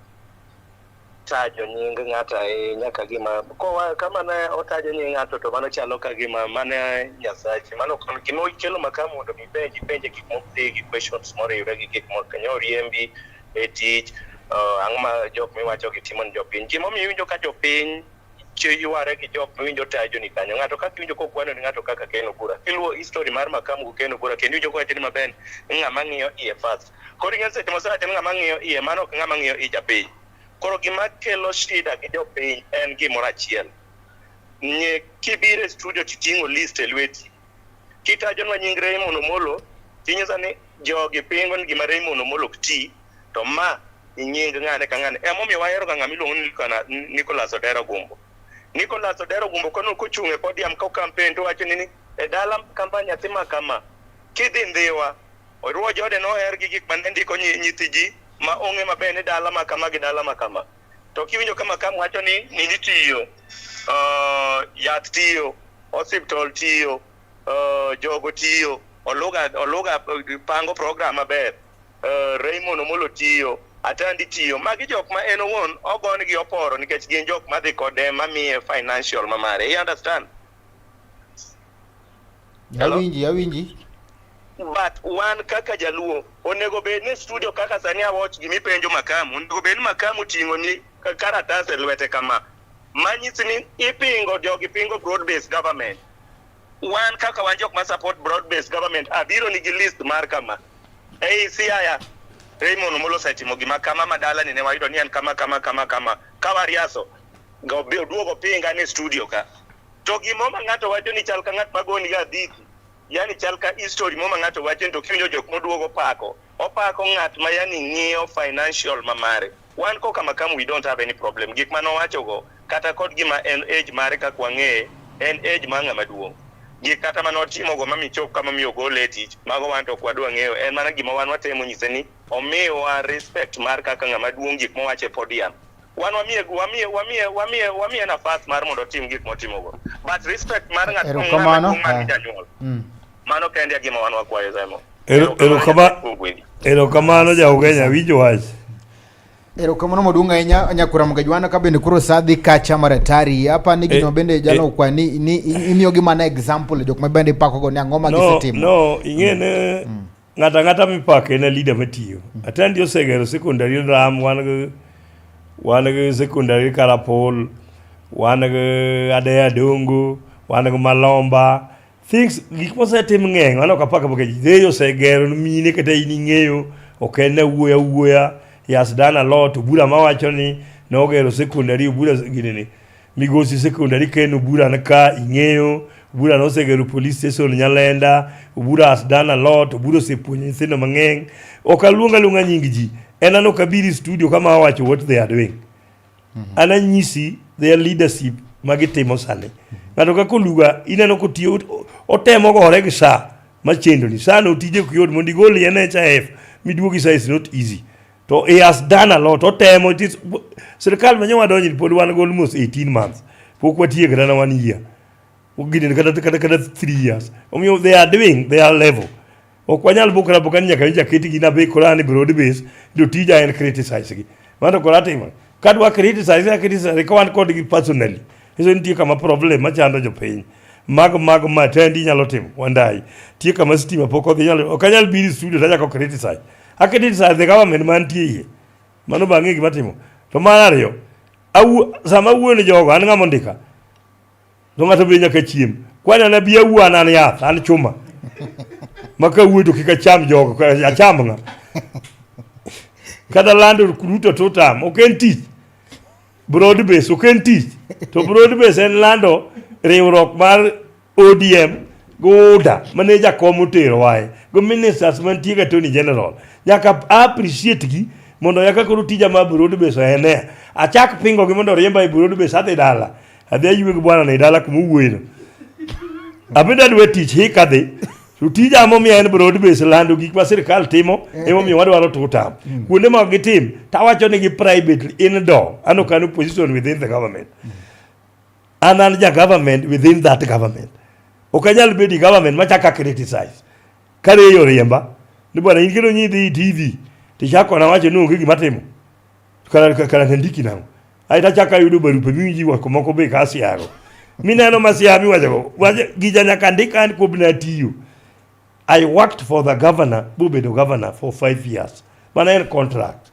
tajo nying ng'ato ahinya ka gima kowa kama ne otajo nying ng'ato to mano chalo ka gima mane Nyasache mano ok gima okelo Makamu mondo mi penj ipenje gik moko gi questions moriwre gi gik moko kanyo oriembi e tich uh, ang'o ma jok miwacho gi timo ni jopiny gimomiyo iwinjo ka jopiny yware gi jok miwinjo tajo ni kanyo ng'ato kaka iwinjo kokwano ni ng'ato kaka Ken Obura kiluwo history mar Makamu go Ken Obura kendo iwinjo kowacho ni maber ni ng'ama ng'iyo iye first koro ing'e seche mosewacho ni ng'ama ng'iyo iye mano ok ng'ama ng'iyo i japiny koro gima kelo shida gi jopiny en gimoro achiel ng'e kibiro e studio titing'o list e lweti kitajonwa nying Raymond Omolo tinyisa ni jogi pingo ni gima Raymond Omolo ok ti to ma nying ng'ane ka ng'ane emomiyo wahero ga ng'ama iluongo ni Nicholas Odero Gumbo Nicholas Odero Gumbo kono kochung' e podium ko campaign to wacho ni ni e dala kama nyathi ma kama kidhi Ndhiwa Oruo Jode noher gi gik mane ndiko nyithi ji ma ong'e maber ni dala ma kama gi dala ma kama to kiwinjo ka Makamu wacho ni nini tiyo uh, yath tiyo osiptal tiyo uh, jogo tiyo oluga oluga pango program maber uh, Raymond Omolo tiyo Atandi tiyo magi jok ma en owuon ogon gi oporo nikech gin jok madhi kode mamiye financial mamare you understand Awinji, awinji. But wan kaka jaluo onego bed ni studio kaka sani awatch gimipenjo Makamu onego bed ni Makamu ting'o ni karatas e lwete kama manyisi ni ipingo jogi pingo broad based government wan kaka wan jok ma support broad based government abiro nigi list mar kama ei Siaya Raymond Omolo osetimo gima kama ma dalani ne wayudo ni en kama kama kama kama ka wariaso oduogo pinga ni studio ka to gimo ma ng'ato wacho ni chal ka ng'at magoni ga dhiki yani chal ka history mo ma ng'ato wacho ni to kiwinjo jok moduogo pako opako ng'at ma yani ng'iyo financial ma mare wan koka Makamu we don't have any problem gik mane owacho go kata kod gima en age mare kaka wang'eye en age mar ng'ama duong' gik kata mane otimo go mami chop kama miyo ogole e tich mago wan to ok wadwa ng'eyo en mana gima wan watemo nyise ni omiwa respect mar kaka ng'ama duong' gik mowacho e podium wan wamiye wamiye wamiye wamiye wamiye nafas mar mondo otim gik motimogo but respect mar ng'at Erokamano. ng'ama duong' mar Ah. janyuol Mm. mano kende e gima wan wakwayo Simon Erokamano ja Ugenya winjo wach. Erokamano maduong' ahinya Nyakura Mgajwana ka bende koro sa dhi kacha mar atari. Apa ni gino Eh, bende jalo eh. kwa ni, ni imiyo gi mana example jok ma bende ipakogo ni ang'o ma No, gisetimo. no, ing'e ne ng'ato ang'ata mipako en a leader matiyo. Atandi osegero secondary Ram, wan gi wan gi secondary Karapol, wan gi Adeya Dongo, wan gi Malomba. Things gik mosetim ng'eny, mano ok apak apaka ji. Dheyo osegero ne mine kata in ing'eyo, ok en awuoya awuoya. He has done a lot. Obura mawacho ni nogero secondary, Obura gini ni. Migosi Secondary Ken Obura ni ka ing'eyo, Obura nosegero police station Nyalenda, Obura has done a lot, Obura osepuonjo nyithindo mang'eny. Ok aluong aluonga nying ji. En an ok abiri studio kama awacho what they are doing. An anyisi their leadership ma gitimo sani. Ng'ato kaka Oluga ineno kotiyo otemo gore gi saa machendo ni saa no tije ok yot mondo igol NHIF miduogi saa is not easy. To he has done a lot otemo it is sirkal ma nyowa donjo pod wan go almost 18 months pok watieko kata na one year. Gini kata kata kata 3 years. Omiyo they are doing their level. Ok wanyal bukra buka ni nyaka winja ketgi na be koro an e broad base to tija en criticize gi. Mano koro atimo. Kadwa criticize a criticize ka wan kodgi personally. Nyiso ni nitie kama problem machando jopiny. Mago mago ma tendi nyalo timo wandayi. Nitie kama stima pok odhi nyalo ok anyal biro e studio to achako criticize. A criticize the government mantie iye. Mano bang'e gima timo. To mar ariyo, awu, sama awuoyo ne jogo an ng'ama ondika. To ng'ato be nyaka chiem. Kwani an abi awuo an an yath, an chuma. Ma kawuoyo to kik acham jogo, acham ng'a? Kata lando Ruto to tam, ok en tich. Broad base ok en tich. To broad base en lando riwruok mar ODM go UDA mane jakom otero wae go ministers mantie ga Attorney General. Nyaka appreciate gi mondo yaka koro tija mar broad base en e. Achak pingo gi mondo riemba e broad base adhi dala. Adhi aywe gi bwana no e dala kuma owuoyeno. Abende adwa tich hik adhi. To tija momiyo en broad base lando gik ma sirkal timo emomiyo wadwaro two term. Kuonde ma ok gitim tawacho ni gi privately indoor. An ok an opposition within the government. An an ja government within that government. Ok anyal bedo e government machaka criticize. Ka reyo riemba ni bwana in kendo nyidhi e TV tichako na wacho ni onge gima timo. Kara kara ndiki nang'o? Aeto achako ayudo barupe miwinjo ywak moko be ka asiago. Mineno ma sia miwachogo, wacho gija nyaka ndik an kuom natiyo. I worked for the governor, bobedo governor for 5 years. Mano en contract.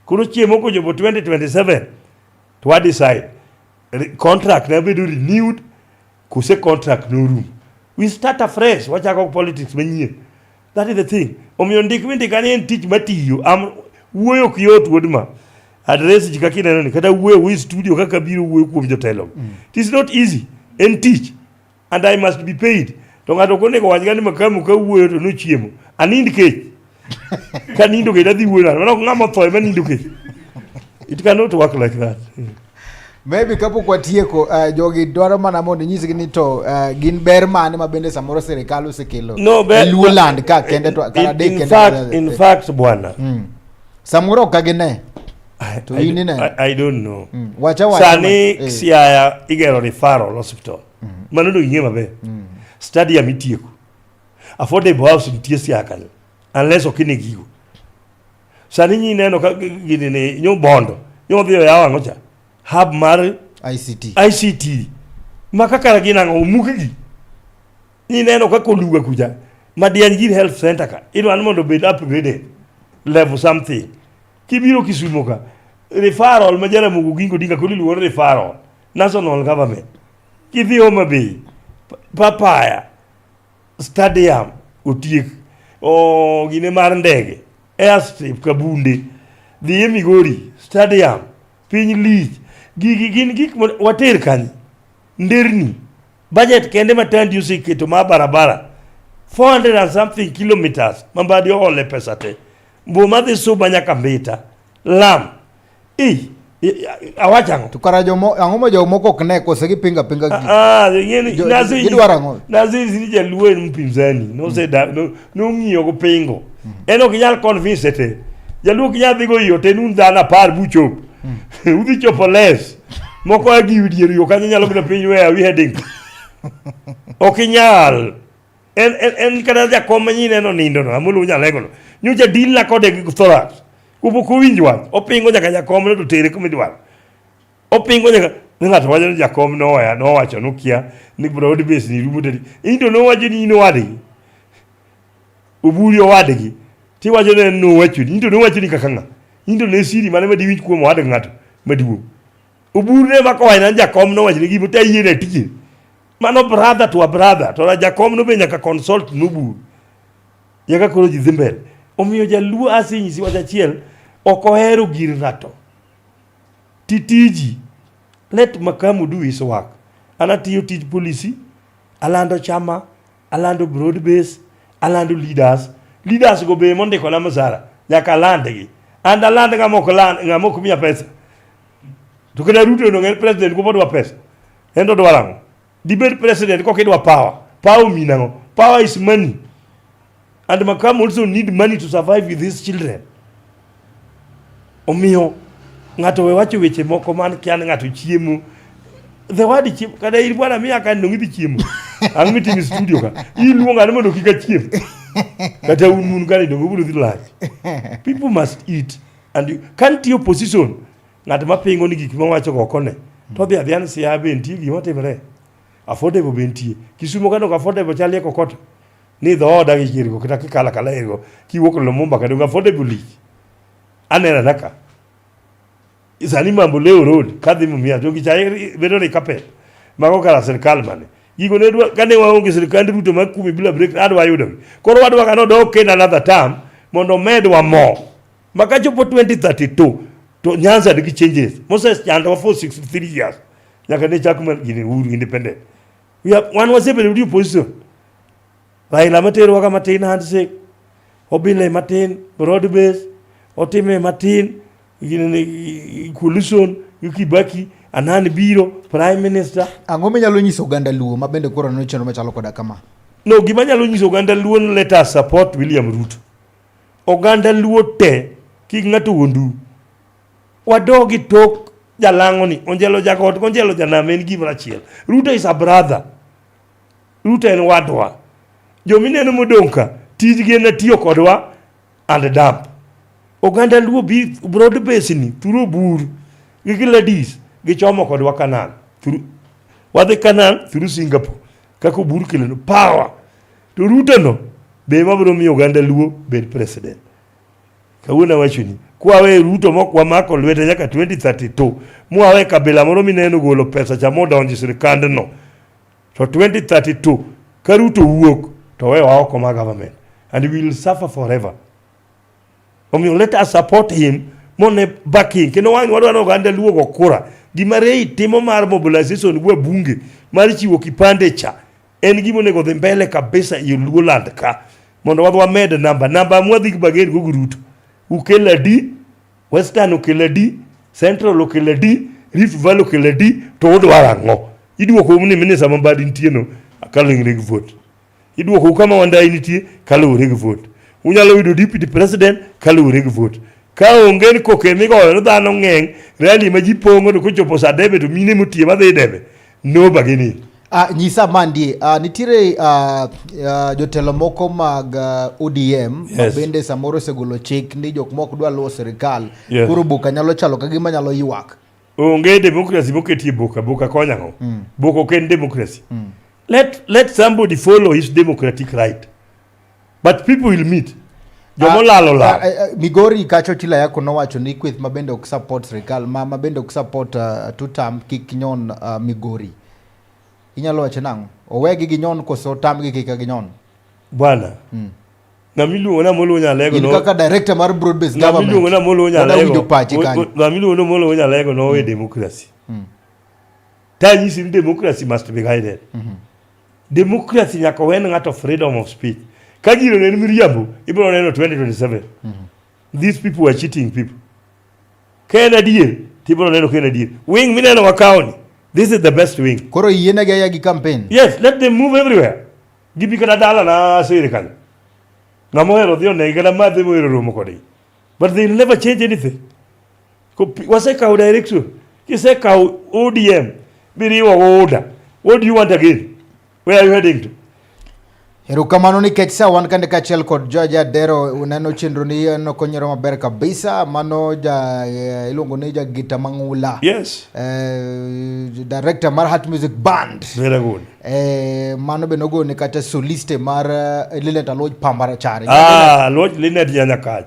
Koro chieng' moko kochopo 2027 to wa decide contract na bedo renewed kose contract norumo. We start afresh, wachako politics manyien. That is the thing. Omiyo ndik mindika ni en tich matiyo. Am wuoyo ok yot wuod ma. Address ji kaka ineno ni kata wuoyo wuoyo studio kaka biro wuoyo kuom jotelo. It is not easy. En tich. And I must be paid. To ng'ato ok onego wach ga ni makamu ka wuoyo to nochiemo. Anind kech. Ka nindo kech adhi wuoyo nade. Mano ok ng'ama otho ema nindo kech. It cannot work like that. Maybe kapok watieko, jogi dwaro mana mondo inyisgi ni to gin ber mane ma bende samoro sirikal osekelo No, ber, e Luoland ka kende to kar adek in kende. fact, in fact bwana. Samoro ok gine. To in ineno. I don't know. Wacha wacha. Sani Siaya igero referral hospital. Mano do ing'e maber. Stadium itieko. Affordable house nitie Siaya kanyo. Unless ok ine gigo. Sani nyi neno ka gini ni nyo bondo. Nyo dhi oyawo ang'o cha? Hub mar ICT. ICT. Ma kaka gin ang'o omukgi. Ni neno kaka oluga kucha. Madiany gir health center ka. Idwa ni mondo obed upgraded. Level something. Kibiro Kisumo ka. Referral ma Jaramogi Oginga Odinga koro iluongo ni referral. National government. Kidhi Homa Bay. Papaya. Stadium otiek. O gine mar ndege. Airstrip Kabunde. Dhi e Migori. Stadium. Piny lich. Gigi gin gik ma water kanye? Nderni. Budget kende ma Tandi oseketo mar barabara 400 and something kilometers ma Mbadi oole pesa te. Mboma dhi Suba nyaka Mbita. Lam. Ei, awacho ang'o? To kara jomo ang'o ma jomoko ok ne kose gipinga pinga gi. Ah, ing'eni Gidwaro ang'o? Nasisi ni jaluo en mpinzani. Noseda no- nong'iyo go pingo. En ok inyal convince te. Jaluo ok inyal dhigo iyo te nun dhano apar buchop. Udhi chopo less. Moko a gi dier yo kanyo nyalo bedo piny where are we heading? Ok inyal. En kata jakom ma nyineno nindo no, Amolo Nyalego no. Nyocha deal na kode gi thorax. Kupok owinj wach, opingo nyaka jakom no to tere kuma idwaro. Opingo nyaka ni ng'ato wacho ni jakom noya nowacho nokia ni broad base ni rumo tedi. In to nowacho ni in owadgi. Oburi owadgi. Tiwacho ni en nowachoni. In to nowachoni kaka ng'a? In to ne siri mane ma diwinj kuom owad ng'ato maduong'. Oburu ne mako wach na jakom nowacho ni gimo tayie na tije. Mano brother to a brother. To jakom no be nyaka consult noburu. Nyaka koro ji dhi mbele. Omiyo jaluo asenyisi wach achiel, ok ohero gir ng'ato. Titiji, let Makamu do his work. An atiyo tij polisi, alando chama, alando broad base, alando leaders. Leaders go be mondikona msara, nyaka alandgi. And aland ng'ama ok land, ng'ama ok miya pesa. To kata Ruto onego en president go podwa pesa. En to dwaro ang'o? Dibed president kok idwa power. Power mean ang'o? Power is money. And Makamu also need money to survive with his children. Omiyo ng'ato we wacho weche moko man kia ni ng'ato chiemo. The word chiemo kata in bwana miya ka dong idhi chiemo. Ang' mitimo e studio ka. Iluonga ni mondo kik achiem. Kata un un kare dong ubiro dhi lunch. People must eat. And you, ka nitie opposition, ng'at ma pingo ni gik mawacho go kone, to odhi adhiya ni Siaya be nitie gima timre. Affordable be nitie. Kisumo ka dok affordable chalie kokoto. Ni dhooda gi chirgo kata kikala kala irgo kiwuok Lumumba ka dong affordable lich. Aneno anena ka. Sani Mamboleo Road kadhi Mumias to gicha bedo ni carpet. Mago kara sirkal mane. Gigo ne dwa kane waonge sirkand Ruto mar kumi bila break adwa yudo. Koro wadwa ka nodok kendo another term mondo omedwa mo. Ma kachopo 2032 to Nyanza nigi changes. Moses chandowa for 63 years. Nyaka ne chak mar gini uhuru independent. We are, wan wasebedo gi opposition. Raila materowa ka matin handshake. Obile matin broad base. Otime matin gini coalition gi Kibaki. Anani biro prime minister. Ang'o minyalo nyiso oganda Luo ma bende koro neno chenro machalo koda kama? No, gima nyalo nyiso oganda Luo ni let us support William Ruto. Oganda Luo te kik ng'ato wuondu. Wadogi tok jalang'o ni Onjelo jagot Onjelo janam en gimoro achiel. Ruto is a brother. Ruto en wadwa. Jomineno modong' ka tijgi en tiyo kodwa and dump. Oganda Luo bi broad base ni through bur gi Gladys gichomo kodwa Canaan. Through wadhi Canaan through Singapore kaka Oburu keleno power. To Ruto no be ema biro miyo oganda Luo bed president. Kawuono awachoni, kwawe Ruto mok wamako lwete nyaka 2032, mwawe kabila moro mineno golo pesa cha modonjo e sirkandno. To 2032 ka Ruto wuok to wewa oko mar government and we will suffer forever. Omiyo let us support him mone backing kendo wang' wadwa ni oganda Luo go kura. Gima Rei timo mar mobilization gi wabunge mar chiwo kipande cha en gima onego dhi mbele kabisa e Luoland ka mondo wadhi wamed namba namba mwadhi bagen go gi Ruto. Ukel adi, Western okel adi, Central okel adi, Rift Valley okel adi, to udwaro ang'o? Iduoko ni minista ma Mbadi nitie no kaluwore gi vote. Iduoko kama Wandayi nitie kaluwore gi vote. Unyalo yudo deputy president kaluwore gi vote. Ka onge ni koke migoyo ni dhano ng'eny, rally ma ji pong'o to kochopo sa debe to mine motiye madhi debe, no bargaining. Nyisa Mandie, nitiere jotelo moko mag ODM ma bende samoro osegolo chik ni jok mok dwa luwo sirikal koro boka nyalo chalo ka gima nyalo ywak. Onge democracy moketie boka, boka konyo ang'o? Boka ok en democracy. Let somebody follow his democratic right. But people will meet. Joma olal olal. Migori kacho Chila yako nowacho ni kweth ma bende ok support sirikal ma bende ok support two term kik nyon Migori. Inyalo wacho nang'o? Owegi ginyon koso tamgi kik ginyon? Bwana. Ng'ama iluongo ni Amolo Nyalego In no. kaka director mar broad based Ng'ama government. iluongo ni Amolo Wadwa Nyalego. winjo pachi kanyo. Ng'ama iluongo ni Amolo Nyalego nowe democracy. Tanyisi ni democracy must be guided. Democracy nyaka owen ng'ato freedom of speech. Ka gino ne en miriambo, ibiro neno 2027. These people are cheating people. Ka en adier, to ibiro neno ka en adier. Wing mineno wakawo ni, this is the best wing. Koro yienegi aya gi campaign. Yes, let them move everywhere. Gibi kata dala na siri kanyo. Ng'ama ohero dhi onegi kata madhe mohero romo kodgi. But they will never change anything. Wasekawo direction. Kisekawo ODM, biriwo go UDA. What do you want again? Where are you heading to? Erokamano nikech sa wan kande kaachiel kod George Adero uneno chenro ni en okonyore maber kabisa. Mano ja iluongo ni ja gita mang'ula. Yes. Director mar Heart Music Band. Very good. Mano be nogone kata soliste mar Linet Aluoch Pambarachari. Aluoch Linet Nyanyakach.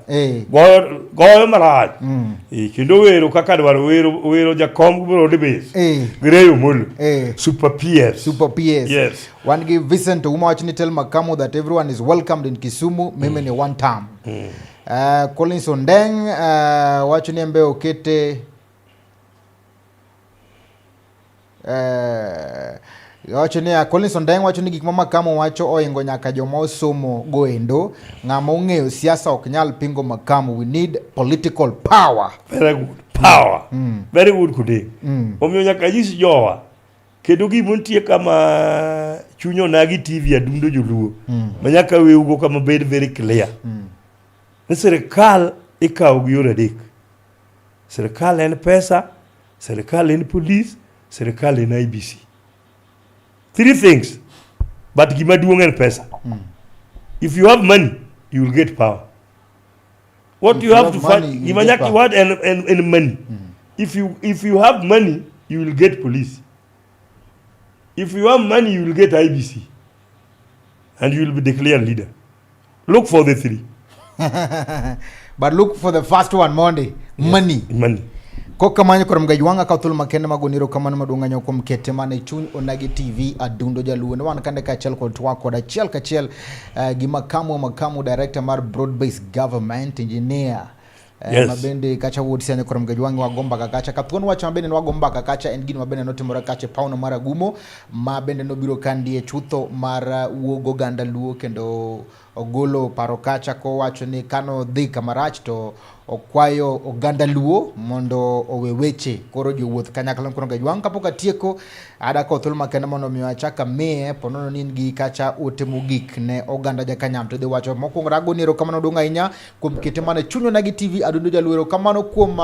Goyo marach. Kendo wero kaka dwaro wero jakom broad base. Grey Omolo. Super PS. Super PS. Yes. Wan gi Vincent Ouma wacho ni tell Makamo that everyone is welcomed in Kisumu. Mimi ni one term. Collins Ondeng wacho ni embe okete wacho ni Collins Ondeng wacho ni gik ma Makamo wacho oingo nyaka joma osomo goendo. Ng'ama ong'eyo siasa ok nyal pingo Makamo. We need political power. Very good. Power. Very good Kuding. Omiyo nyaka nyis jowa. Kendo gima nitie kama chuny onagi TV adundo joluo ma nyaka weugo kama bed very clear. Ni sirikal ikawo gi yore adek. Sirikal en pesa, sirikal en police, sirikal en IEBC. Three things. But gima duong' en pesa. If you have money, you will get power. What If you you have have to find, money, you gima get nyaka power. iwad en money. If you have money, you will get police. If you have money, you will get IEBC. And you will be declared leader. Look for the three. But look for the first one mondi. Money. Money. Kokamano koro mgajwanga ka thuolo makende mag oniro kamano maduong' ahinya kuom kete mana e chuny Onagi TV adundo jaluo ne wan kande kaachiel kod twak kod achiel kachiel gi makamu director mar broad based government engineer ma bende kacha wuod Siaya koro mgajwanga wago mbaka kacha ka thuon wach ma bende nwago mbaka kacha en gino ma bende notimore kacha e pawno mar Agumo ma bende nobiro kandie chutho mar wuog oganda Luo kendo ogolo paro kacha kowacho ni kano dhi kamarach to okwayo oganda Luo mondo owe weche koro jowuoth kanyakla koro gajwang' kapok atieko ada kawo thuolo makende mondo omiyo achak amiye ponono ni in gi kacha ote mogik ne oganda jakanyam to idhi wacho mokwongo ragoni erokamano duong' ahinya kuom kete mana chuny Onagi TV adundo jaluo erokamano kuom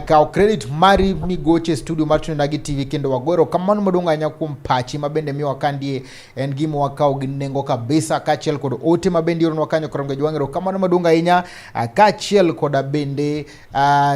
kawo credit mari migoche e studio mar chuny Onagi TV kendo wago erokamano maduong' ahinya kuom pachi ma bende miwa kandie en gima wakawo gi nengo kabisa kaachiel kod ote ma bende ioronwa kanyo koro gajwang' erokamano maduong' ahinya kaachiel koda bende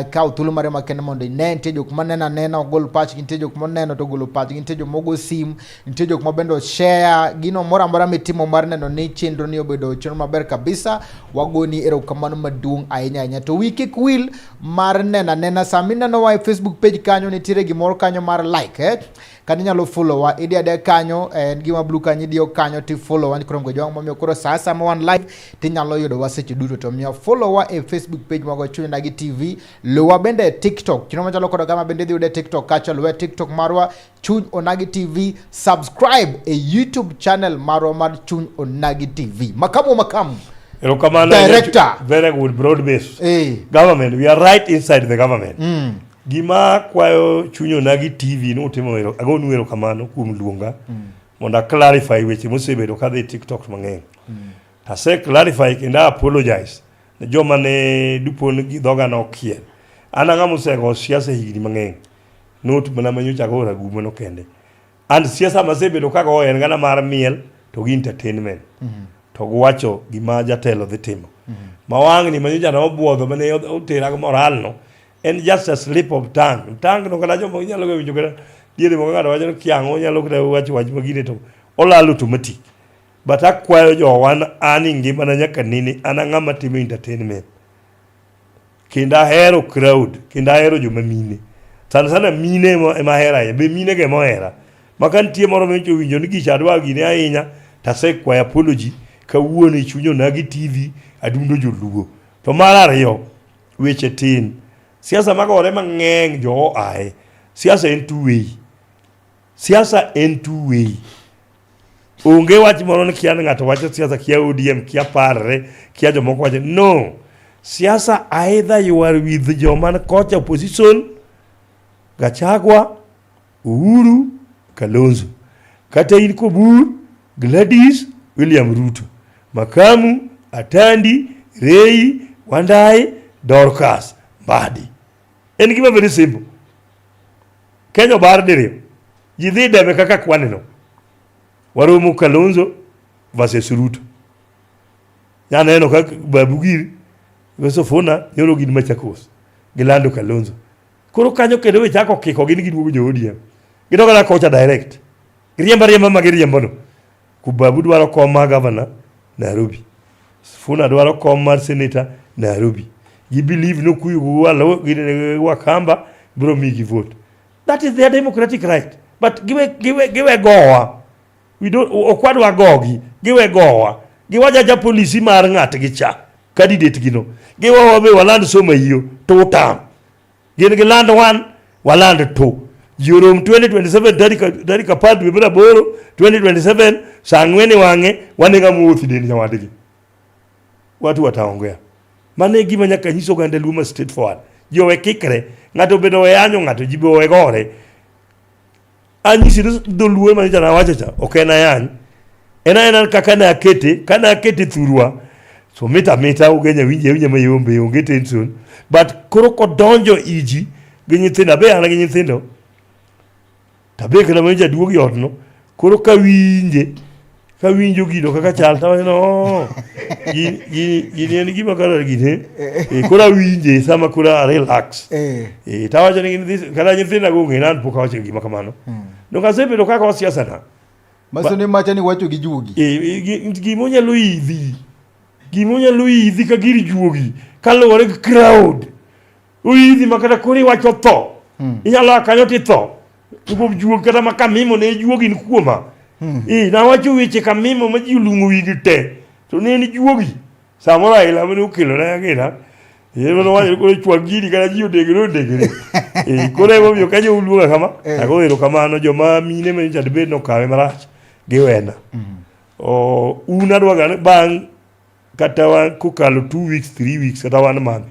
kawo thuolo mare makende mondo ine nitie jok maneno anena ogol pachgi nitie jok moneno to ogolo pachgi nitie jok mogo sim nitie jok ma bende oshare gino moro amora mitimo mar neno ni chenro ni obedo chenro maber kabisa wagoni erokamano maduong' ahinya ahinya to wi kik wil mar neno anena sama inenowa e Facebook page kanyo nitiere gimoro kanyo mar like kata inyalo follow wa idi adiya kanyo en gima blue kanyo idiyo kanyo ti follow wa koro ngojwang momiyo koro sa asaya wan live tinyalo yudo wa seche duto to miyo follow wa e Facebook page magwa Chuny Onagi TV luwa bende e TikTok chenro machalo koda kama bende idhi yude e TikTok kacha luwa e TikTok marwa Chuny Onagi TV subscribe e YouTube channel marwa mar Chuny Onagi TV makamu Erokamano. Director. Very good broad base. Government, we are right inside the government. Gima kwayo Chuny Onagi TV ni utimo ero, agonu erokamano kuom luonga mondo a clarify weche mosebedo kadhi e TikTok mang'eny. Ase clarify kendo a apologize ne joma ne dipo ni gi dhoga nokiel. An ang'ama osego siasa higni mang'eny. Not mana manyocha ago ragumo no kende. And siasa masebedo kagoyo en gana mar miel to gi entertainment. To giwacho gima jatelo dhi timo. Ma wang'ni manyocha nobuodho mane otera gi moral no en just a slip of tongue. Tongue no kata jomoko inyalo ga winjo kata diere moko ng'ato wacho ni kia ang'o onyalo kata wacho wach magine to olal automatic. But akwayo jowa an e ngimana nyaka nene an ang'ama timo entertainment. Kendo ahero crowd, kendo ahero joma mine. Sana sana mine ema ahero ahinya, be mine go ema ohera. Ma ka nitie moro manyocha owinjo ni gicha adwa gine ahinya, tasekwayo apology kawuono e chuny Onagi TV adundo joluo. To mar ariyo, weche tin. Siasa magore mang'eny jo oaye. Siasa en two way. Siasa en two way. Onge wach moro ni kia ni ng'ato wacho siasa kia ODM kia parre kia jomoko wacho no. Siasa either you are with joma ni kocha opposition Gachagua, Uhuru, Kalonzo. Kata in Kobur, Gladys, William Ruto. Makamu, Atandi, Rei, Wandai, Dorcas, Mbadi. En gima very simple. Kenya obar diriyo. Ji dhi debe kaka kwanino. Waromo Kalonzo versus Ruto. Nyaneno ka Babu giri Sifuna nyoro gin Machakos. Gilando Kalonzo. Koro kanyo kendo we chako kiko gin giduogo jo ODM. Gidok mana kocha direct. Giriembo ariemba ma giriembo no. Kubabu dwaro kom mar governor Nairobi. Sifuna dwaro kom mar senator Nairobi. Gi believe no kuyu walo gi Wakamba bro migi vote. That is their democratic right. But giwe gowa. We don't ok wadwa gogi. Giwe gowa. Giwaja ja policy mar ng'atgi cha. Candidate gino. Giwe wabe waland soma iyo to tam. Gin giland 1 waland 2. Ji orom 2027 tarik 10 dwe mar aboro 2027 saa ang'wen e wang'e wane ng'ama owuotho dend nyawadgi. Watu wataongea. Mano e gima nyaka nyis oganda Luo ma straight forward. Ji owe kikre. Ng'ato bende owe yanyo ng'ato, ji be owe gore. Anyisi ni dholuo ma nyocha nawacho cha ok en ayany. En aena kaka ne akete, kane akete thurwa so mit amita ugenya winje awinja mayombe onge tension. But koro kodonjo iji gi nyithindo, abe an gi nyithindo tabe kata mana jaduog e odno koro kawinje kawinjo gino kaka chal tawacho ni "Oh, gini gini en gima kara gini eh, koro awinje sama koro a relax Eh. Eh, tawacho ni gin this- kata nyithinda go ong'e ni an pok awacho gima kamano donge asebedo kaka siasa na Maso ni macha ni wacho gi juogi. Eh, gima onyalo idhi gima onyalo idhi ka gir juogi kaluwore gi crowd oidhi ma kata koro iwacho tho inyalo a kanyo titho kuom juogi kata ma kamimo ne juogi ni kuoma Eh, nawacho weche kamimo ma ji olung'o wigi te to ne en juogi samoro aila mane okelona gina mane owacho koro chwak gini kata ji odegre odegre Eh, koro emomiyo ka jo uluonga kama ago erokamano joma mine ma nyocha dibed nokawe marach giwena O, un adwaga ni bang' kata wa, kokalo 2 weeks 3 weeks kata 1 month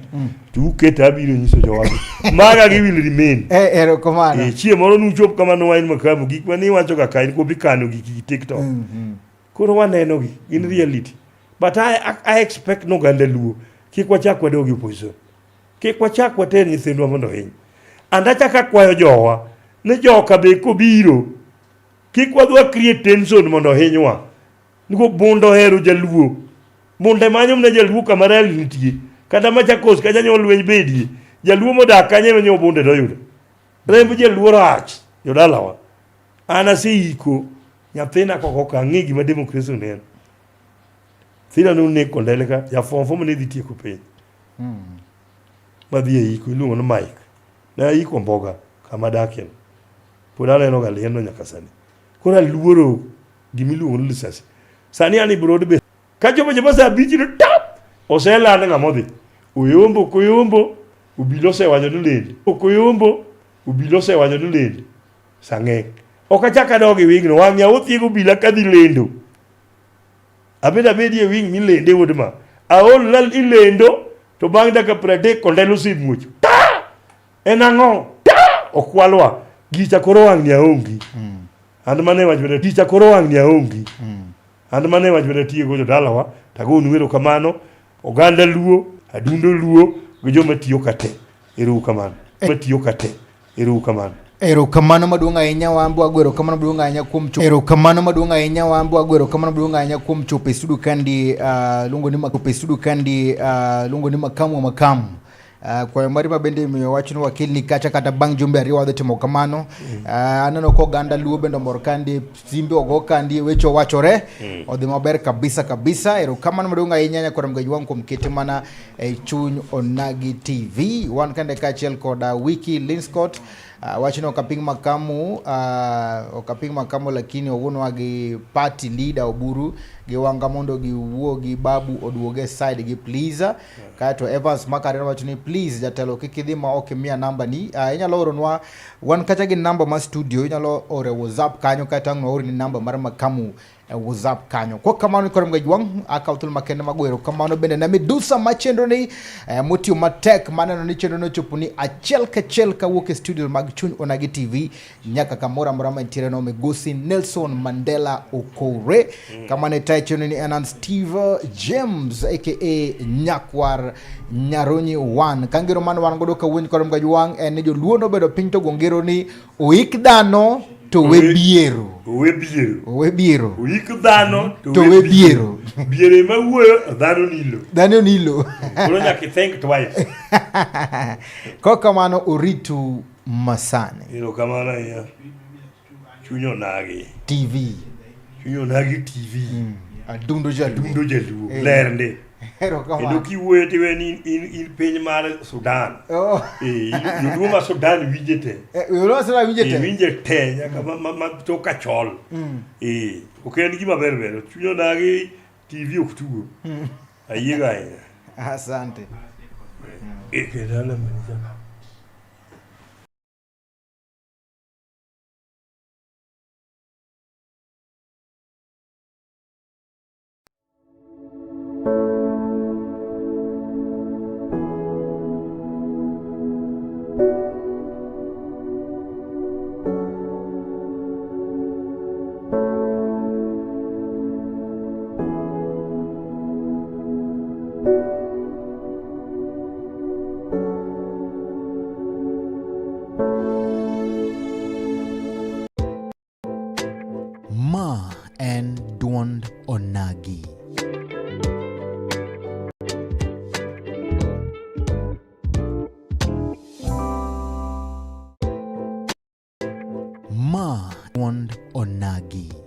to uketa abiro nyiso jowagi maga gi will remain Eh, erokamano. Eh, chieng' moro nuchop kama nowain makamu gik mane iwacho ga ka in kobi kano giki gi TikTok koro waneno gi gin reality but I expect no oganda luo kik wachak wadog e opposition kik wachak water nyithindwa mondo ohiny and achak akwayo jowa ni joka be kobiro kik wadhi wa create tension mondo ohinywa niko bunda ohero jaluo bunda manyo mana jaluo kama rally nitie kata Machakos kacha nyo lweny bedie jaluo modak kanyo ema nyo bunde doyudo remb jaluo rach jodalawa an aseiko nyathina kok ok ang'e gima democracy ne en thina noneg kondele ka ja form four mane dhi tieko penj madhi e iko iluongo ni Mike ne aiko mboga kama adakie no pod aneno ga liendno nyaka sani koro aluoro gima iluongo ni lisasi sani an e broad base ka chopo chopo saa abich to tap oseland ng'ama odhi oyombo ok oyombo obila osewacho ni lendo ok oyombo obila osewacho ni lendo sang'eng ok achak adog e wingno wang' yawo thiego obila kadhi lendo abed abedi e wing milende wuod ma aol lal ilendo to bang' dakika 30 kondele osemuoch ta en ang'o ta okwalwa gicha koro wang' ni aongi an mane wach mane gicha koro wang' ni aongi an mane wach mane tiego jodalawa tagonu erokamano oganda luo adundo luo gi joma tiyo ka te ero kamano matiyo ka te ero kamano Erokamano maduong' ahinya wan wago erokamano maduong' ahinya kuom chopo erokamano maduong' ahinya wan wago erokamano maduong' ahinya kuom chopo e studio kandi luongo ni chopo e studio kandi luongo ni makamu wa makamu. Kwayo mari ma bende imiyo wach ni wakelni kacha kata bang' jumbe ariyo wadhi timo kamano. Aneno ka oganda luo bende omor kandi simbe ogo kandi weche owachore odhi maber kabisa kabisa. Erokamano maduong' ahinya nyakwar Mgaj Wang' kuom kete mana e chuny Onagi TV. Wan kende kaachiel koda Wiki Linscott. Wachno ok aping makamu, ok aping makamu lakini owuonwa gi party leader Oburu gi Wanga mondo giwuo gi Babu oduoge side gi please. Kaeto Evans Makare wacho ni please jatelo kik idhi ma ok imiya namba ni. Inyalo oronwa wan kacha gi namba ma studio, inyalo oro e WhatsApp kanyo kaeto ang' waorni namba mar makamu e WhatsApp kanyo. Kwa kamano koro mga jwang' akawo thuolo makende mag wero kamano bende ne midusa ma chenro ni motiyo matek maneno ni chenro no ochopo ni achiel kachiel kawuok e studio mag Chuny Onagi TV nyaka kamoro amora mantiere no migosi Nelson Mandela Okoure. Kama ne tayo chenro ni en an Steve James aka Nyakwar Nyaronyi 1. Ka ngero mane wan godo kawuono kod mga jwang' en ni joluo nobedo piny to go ngero ni oik dhano to we biero. Owe biero. Owe biero. Oik dhano to we biero. Biero ema wuoyo dhano nilo. Dhano nilo. Koro nyaka i think twice. Kok kamano oritu masani. Erokamano ahinya. Chuny Onagi. TV. Chuny Onagi TV. Adundo jaluo. Adundo jaluo. Ler ndi. Erokamano. Kendo kiwuoyo tiwe ni in piny mar Sudan. Oh. Joluo ma Sudan winje te. Joluo ma Sudan winje te. Winje te nyaka ma tok kachol. Ok en gima ber ber. Chuny Onagi TV ok tugo. Ayiego ahinya. Asante. Kendo aneno ni chaka. Ma en duond Onagi. Ma duond Onagi.